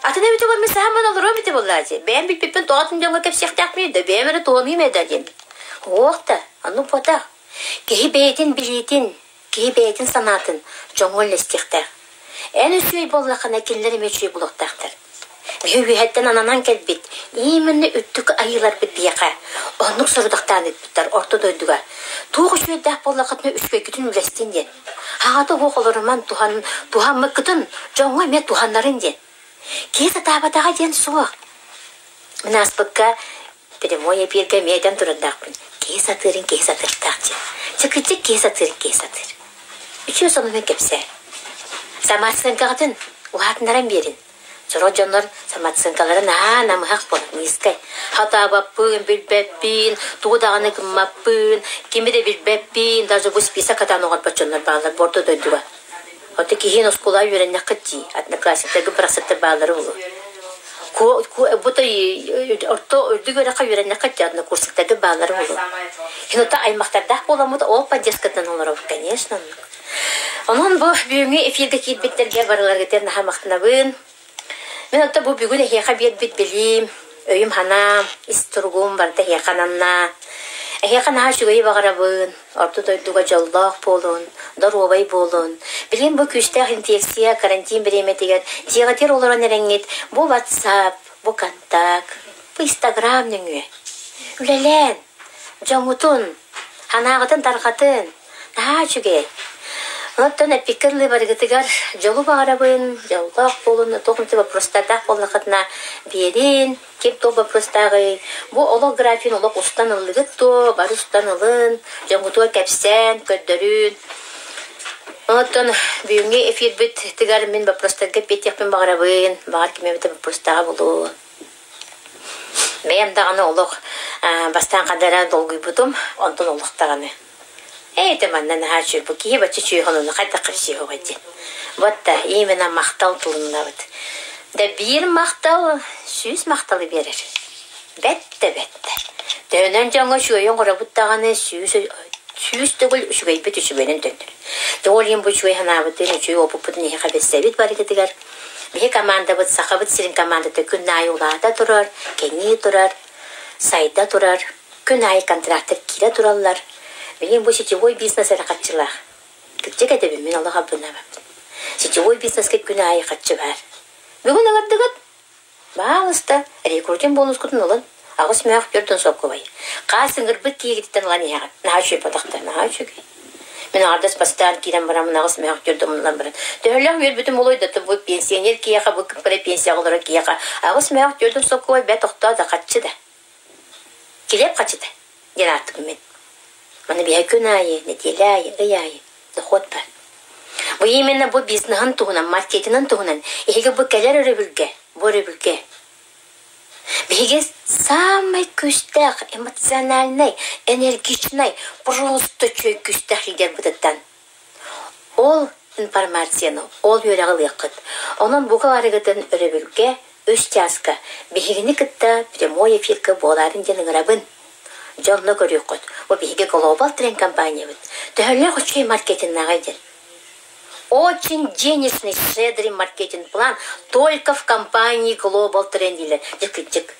Атын эбитэ буолла сааман олоруом этэ буоллаа дии. Бэйэм бүппүппүн тоҕо атын дьоҥҥо кэпсиэхтээхпиний да, бэйэм эрэ туһаныым ээ да диэн. Уох да, оннук буотах. Киһи бэйэтин билиитин, киһи бэйэтин санаатын дьоҥҥо үллэстиэхтээх. Эн үчүгэй буоллаххына, кинилэр эмиэ үчүгэй буолуохтаахтар. Биһи үөһэттэн ананан кэлбит, именно үрдүк айыыларбыт биһиэхэ оннук сорудахтаан ыыппыттар орто дойдуга. Туох үчүгэйдээх буоллаххытына үчүгэйгитин үлэстин диэн. Аҕата уох олоруман туһан, туһаммыккытын дьоҥҥо эмиэ туһаннарын диэн. Киһи сатаабатаҕа диэн суох. Мин ааспыкка прямой эпииргэ эмиэ этэн турардаахпын. Киһи сатыырын киһи сатыахтаах диэн. Чыкычык киһи сатыырын киһи сатыыр. Үчүгэй сонунун кэпсээ. Самооценкаҕытын уһаатыннаран биэрин. Сорох дьоннор самооценкалара наһаа намыһах буолар, низкай. Хатаабаппын, билбэппин, тугу даҕаны гыммаппын, кими да билбэппин, даже бу список хатаан оҥорбот дьоннор бааллар бу орто дойдуга. Оттон киһиэн оскуолаҕа үөрэннэххит дии, одноклассниктарга бырахсыттар бааллара буолуо. Бу орто үрдүк үөрэххэ үөрэннэххит дии, однокурсниктарга бааллара буолуо. Кинота аймахтардаах буоламмыт ол поддержкатынан олоробут, конечно, оннук. Онон бу бүгүҥҥү эфиргэ киирбиттэргэ барыларгытыгар наһаа махтанабын. Мин оттон бу бүгүн эһиэхэ биэрбит билиим, өйүм-санаам, ис туругум барыта эһиэхэ ананна. Эһиэхэ наһаа үчүгэйи баҕарабын, орто дойдуга дьоллоох буолун, доруобай буолун. Билигин бу күүстээх инфекция карантин бириэмэтигэр дьиэҕитигэр олорон эрэҥҥит бу WhatsApp, бу контакт, бу Instagram нөҥүө үлэлээн, дьоҥҥутун, санааҕытын тарҕатын, Наһаа үчүгэй. Оттон эппиккэ дылы барыгытыгар дьолу баҕарабын, дьоллоох буолун, туох эмит вопростардаах буоллаххытына биэрин, ким туох вопростааҕый, бу олох графигын олох устан ыллыгыт дуо, бары устан ылын, дьоҥҥутугар кэпсээн, көрдөрүн. Оттон бүгүҥҥү эфирбитигэр мин боппуруостарга эппиэттиэхпин баҕарабын. Баҕар ким эбитэ боппуруостааҕа буолуо. Бэйэм даҕаны олох бастаан ханна эрэ долгуйбутум, онтон олох даҕаны. Ээ, это манна наһаа үчүгэй, бу киһи бачча үчүгэй хонуну хайдах көрсүөҕэй диэн. Вот да, именно махтал тылыннабыт. Да биир махтал сүүс махталы биэрэр. Бэттэ бэттэ. Төһөнөн дьоҥҥо үчүгэйи оҥоробут даҕаны сүүс сүүс төгүл үчүгэйбит үчүгэйинэн төннөр. Дьэ ол иһин бу үчүгэй санаабытын, үчүгэй уопуппутун эһиэхэ билсэбит барыгытыгар. Биһи командабыт Сахабыт сирин командата күн аайы улаата турар, кэҥии турар, сайда турар. Күн аайы контрактар киирэ тураллар. Билигин бу сетевой бизнес эрэ харчылаах. Кырдьык этэбин, мин олох албыннаабаппын. Сетевой бизнеска күн аайы харчы баар. Бүгүн ылардыгыт? Баалыста, рекрутинг бонускутун ылын. Аҕыс мөөх төрдүн соккубай. Хаас ыҥырбыт киһигититтэн ылан иһэҕин. Наһаа үчүгэй бодохтор, наһаа үчүгэй. Мин аҥардас бастаан киирэн бараммын аҕыс мөөх төрдүн ылан баран. Төһөлөөх үөрбүтүм буолуой да бу пенсионер киһиэхэ, бу кыппара пенсияҕа олорор киһиэхэ аҕыс мөөх төрдүн соккубай бэт охтоо да хаччы да. Килиэп хаччыта диэн ааттыыбын мин. Маны биһэ күн аайы, нэдиэлэ аайы, ый аайы дохуот бар. Бу именно бу бизнеһын туһунан, маркетинын туһунан эһиги бу кэлэр өрөбүлгэ, бу өрөбүлгэ биһиги самай күүстээх, эмоциональнай, энергичнай, просто үчүгэй күүстээх лидербытыттан ол информацияны, ол үөрэҕи ылыаххыт. Онон бука барыгытын өрөбүлгэ үс чааска биһигини кытта прямой эфиргэ буолаарын диэн ыҥырабын. Дьэ онно көрүөххүт. Бу биһиги Global Trend компаниябыт. Төһөлөөх үчүгэй маркетиннааҕый диэн. Очень денежный, щедрый маркетинг-план только в компании Global Trend дииллэр. Дьэ кырдьык.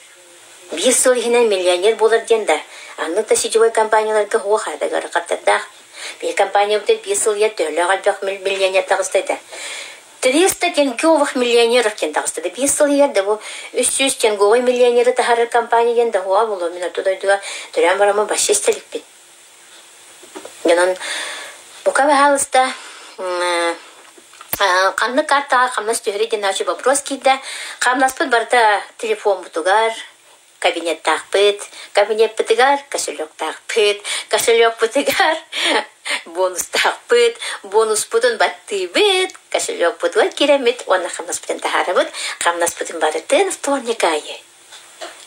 Биир сыл иһинэн миллионер буолар диэн да, аннык да сетевой компанияларга суох аатыгар хаттардаах. Биир компаниябытыгар биир сыл иһигэр төһөлөөх элбэх миллионер таҕыста этэ. 300 тенговых миллионеров диэн таҕыста да биир сыл иһигэр да бу 300 тенговый миллионеры таһаарар компания диэн да уоҕа буолуо мин орто дойдуга төрөөн бараммын вообще истэ иликпин. Дьонун бука баһаалыста ханнык картаҕа хамнас түһэрий диэн научный вопрос киирдэ. Хамнаспыт барыта телефоммутугар, кабинеттаахпыт, кабинеппытыгар кошелектаахпыт, кошелекпутугар бонустаахпыт, бонуспутун баттыыбыт, кошелекпутугар киирэммит уонна хамнаспытын таһаарабыт, хамнаспытын барытын вторник аайы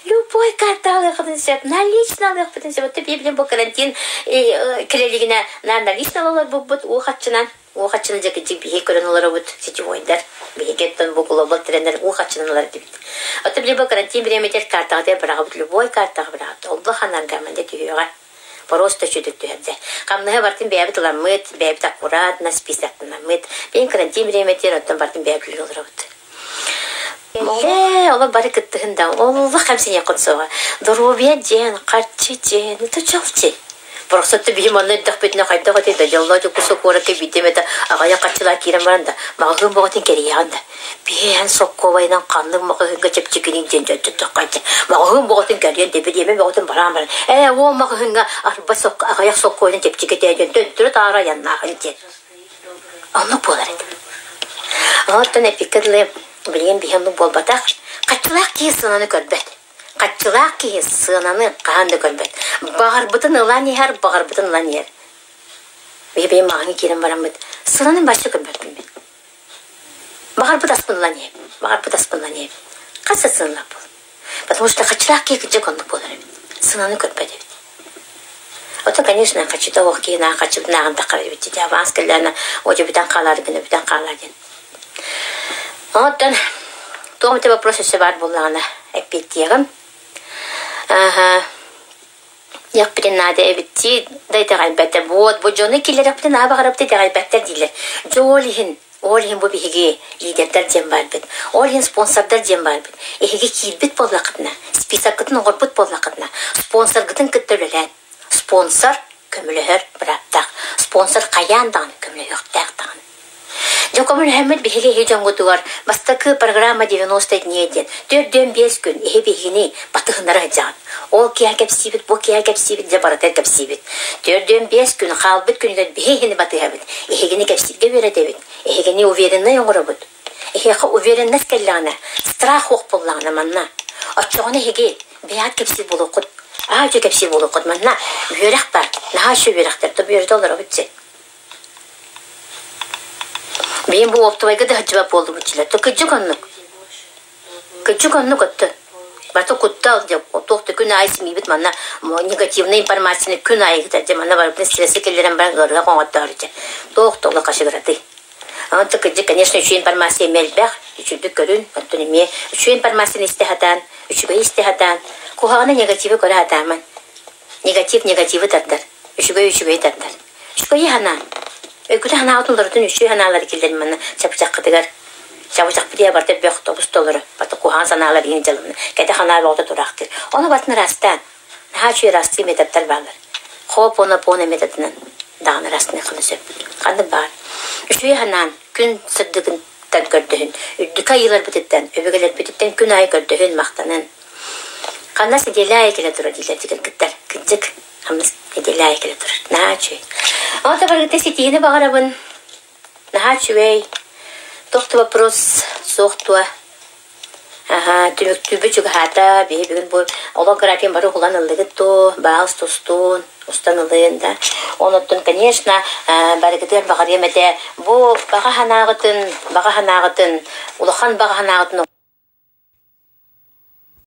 Любой карта алыахпытын сөп, налично алыахпытын сөп. Оттон биир бу карантин кэлэлигинэ налично олорбуппут уу хаччынан уу хаччынан дьэ кырдьык биһиги көрөн олоробут сетевойдар биһиги оттон бу глобал тренер уу хаччынан ылар этибит. Оттон били бу карантин бириэмэтигэр картаҕытыгар быраҕабыт любой картаҕа быраҕабыт. Олбу ханаргаман дэ түһүөҕэ. Просто чүтүк түһэрдэ. Хамнаһы бартын бэйэбит ыламмыт, бэйэбит аккуратно списоктанаммыт. Билин карантин бириэмэтигэр оттон бартын бэйэбит үлэлии олоробут. Ээ, олор бары кыттыһын да, олох хэмсиниэххин суоҕа. Доруобуйа диэн, харчы диэн, это чалчы. Борохсотто биһи манна эрдэхпитинэ хайдах этэй да дьоллоо дьокуускай куоракка биирдэ эмэтэ аҕыйах харчылаах киирэн баран да маҕаһыын бөҕөтүн кэрийэҕин да биһиэһэн соккуобайынан ханнык маҕаһыыҥҥа чэпчэкиний диэн дьон дьэ маҕаһыын бөҕөтүн кэрийэн да бириэмэ бөҕөтүн бараан баран ээ уол маҕаһыыҥҥа арба сокко аҕыйах соккуойунан чэпчэки этээ диэн төттөрү таары айаннаахын диэн Оннук буолар этим. Оттон эппиккэ дылы, билигин биһи оннук буолбатах. Хаччылаах киһи сыананы көрбөт. Хаччылаах киһи сыананы хаһан да көрбөт. Баҕарбытын ылан иһэр, баҕарбытын ылан иһэр. Биһи бэйэм маҕаһыыҥҥа киирэн бараммыт, сыананы бачча көрбөппүн мин. Баҕарбыт аспын ылан иһэбин, баҕарбыт аспын ылан иһэбин. Хас да сыаналаах буолла. Потому что хаччылаах киһи кырдьык оннук буолар эбит. Сыананы көрбөт эбит. Ото, конечно, хаччыта ох киһи наа хаччыбытын ааҕан таххар эбит. Дьэ, аванс кэллэҕинэ, одьу бүтэн хаалаар гына бүтэн хаалаар диэн. Оттон туох эмит вопрос өссө баар буоллаҕына эппиэттиэҕим. Аха. Яхпитин наада эбит да итэҕэйбэттэр. Вот, бу дьону киллэрэхпитин аа баҕарабыт итэҕэйбэттэр дииллэр. Дьэ, ол иһин Ол иһин бу биһиги лидердэр диэн баарбыт. Ол иһин спонсордар диэн баарбыт. Эһиги киирбит буоллаххытына, списоккытын оҥорбут буоллаххытына, спонсоргытын кытта үлэлээн. Спонсор көмөлөһөр бырааптаах. Спонсор хайаан даҕаны көмөлөһүөхтээх даҕаны. Дьэ көмөлөһөммүт биһиги эһи дьоҥҥутугар бастакы программа 90 дней диэн 4-5 күн эһи биһигини батыһыннара сылдьаҕыт. Ол киэһэ кэпсиибит, бу киэһэ кэпсиибит, дьэ барыта кэпсиибит. 4-5 күн хаалбыт күнүгэр биһи эһини батыһабыт. Эһигини кэпсииргэ үөрэтэбит. Эһигини увереннай оҥоробут. Эһиэхэ уверенность кэллэҕинэ, страх суох буоллаҕына манна. Оччоҕуна эһиги бэйэҕит кэпсиир буолуоххут. Аа үчүгэй кэпсиир буолуоххут. Манна үөрэх баар. Наһаа үчүгэй үөрэхтэр. То үөрэтэ олоробут дьэ. Бэйэм бу оптовайга да сылдьыбат буоллубут дьилэр. Кырдьык оннук. Кырдьык оннук өттө. Барыта куттал дьэ туох да күн аайы симиибит манна негативнай информацияны күн аайы ыытар дьэ манна барытын стресси киллэрэн баран ыарыһах оҥоттоор дьэ. Туох да олох хашыгыратый. Онон кырдьык, конечно, үчүгэй информация эмиэ элбэх, үчүгдүк көрүн, оттон эмиэ үчүгэй информацияны истэ сатаан, үчүгэйи истэ сатаан, куһаҕаны негативы көрө сатааман. Негатив негативы тардар, үчүгэй үчүгэйи тардар. Үчүгэйи санаан. Өйгүтэ санааҕытын уларытын үчүгэй санаалары киллэрин манна чабычаххытыгар. Чабычахпыт ийэ барыта бөх тобус толору, барыта куһаҕан санаалар иһин дьалымна. Кэтэх санаа бөҕөтө тураахтыыр. Ону барытын ыраастаан. Наһаа үчүгэй ыраастыыр методтар бааллар. Хоопонопоно методынан даҕаны ыраастыныаххына сөп. Ханнык баар. Үчүгэй санаан, күн сырдыгыттан көрдөһүн, үрдүкү айыыларбытыттан, өбүгэлэрбититтэн күн аайы көрдөһүн, махтанын. Ханна нэдиэлэ аайы кэлэ турар дииллэр кыргыттар. Кырдьык, хамнас нэдиэлэ аайы кэлэ турар. Наһаа үчүгэй. Оҕото барыгыта ситиһиини баҕарабын. Наһаа үчүгэй. Туох да вопрос суох дуо? Аһаа, түмүктүүбүт чугаһаата. Биһи бүгүн бу олох графигын бары уһулан ыллыгыт дуо? Баал тустуун, устан ылыын да. Онуттан, конечно, барыгытыгар баҕарыам этэ. Бу баҕа санааҕытын, баҕа санааҕытын, улахан баҕа санааҕытын.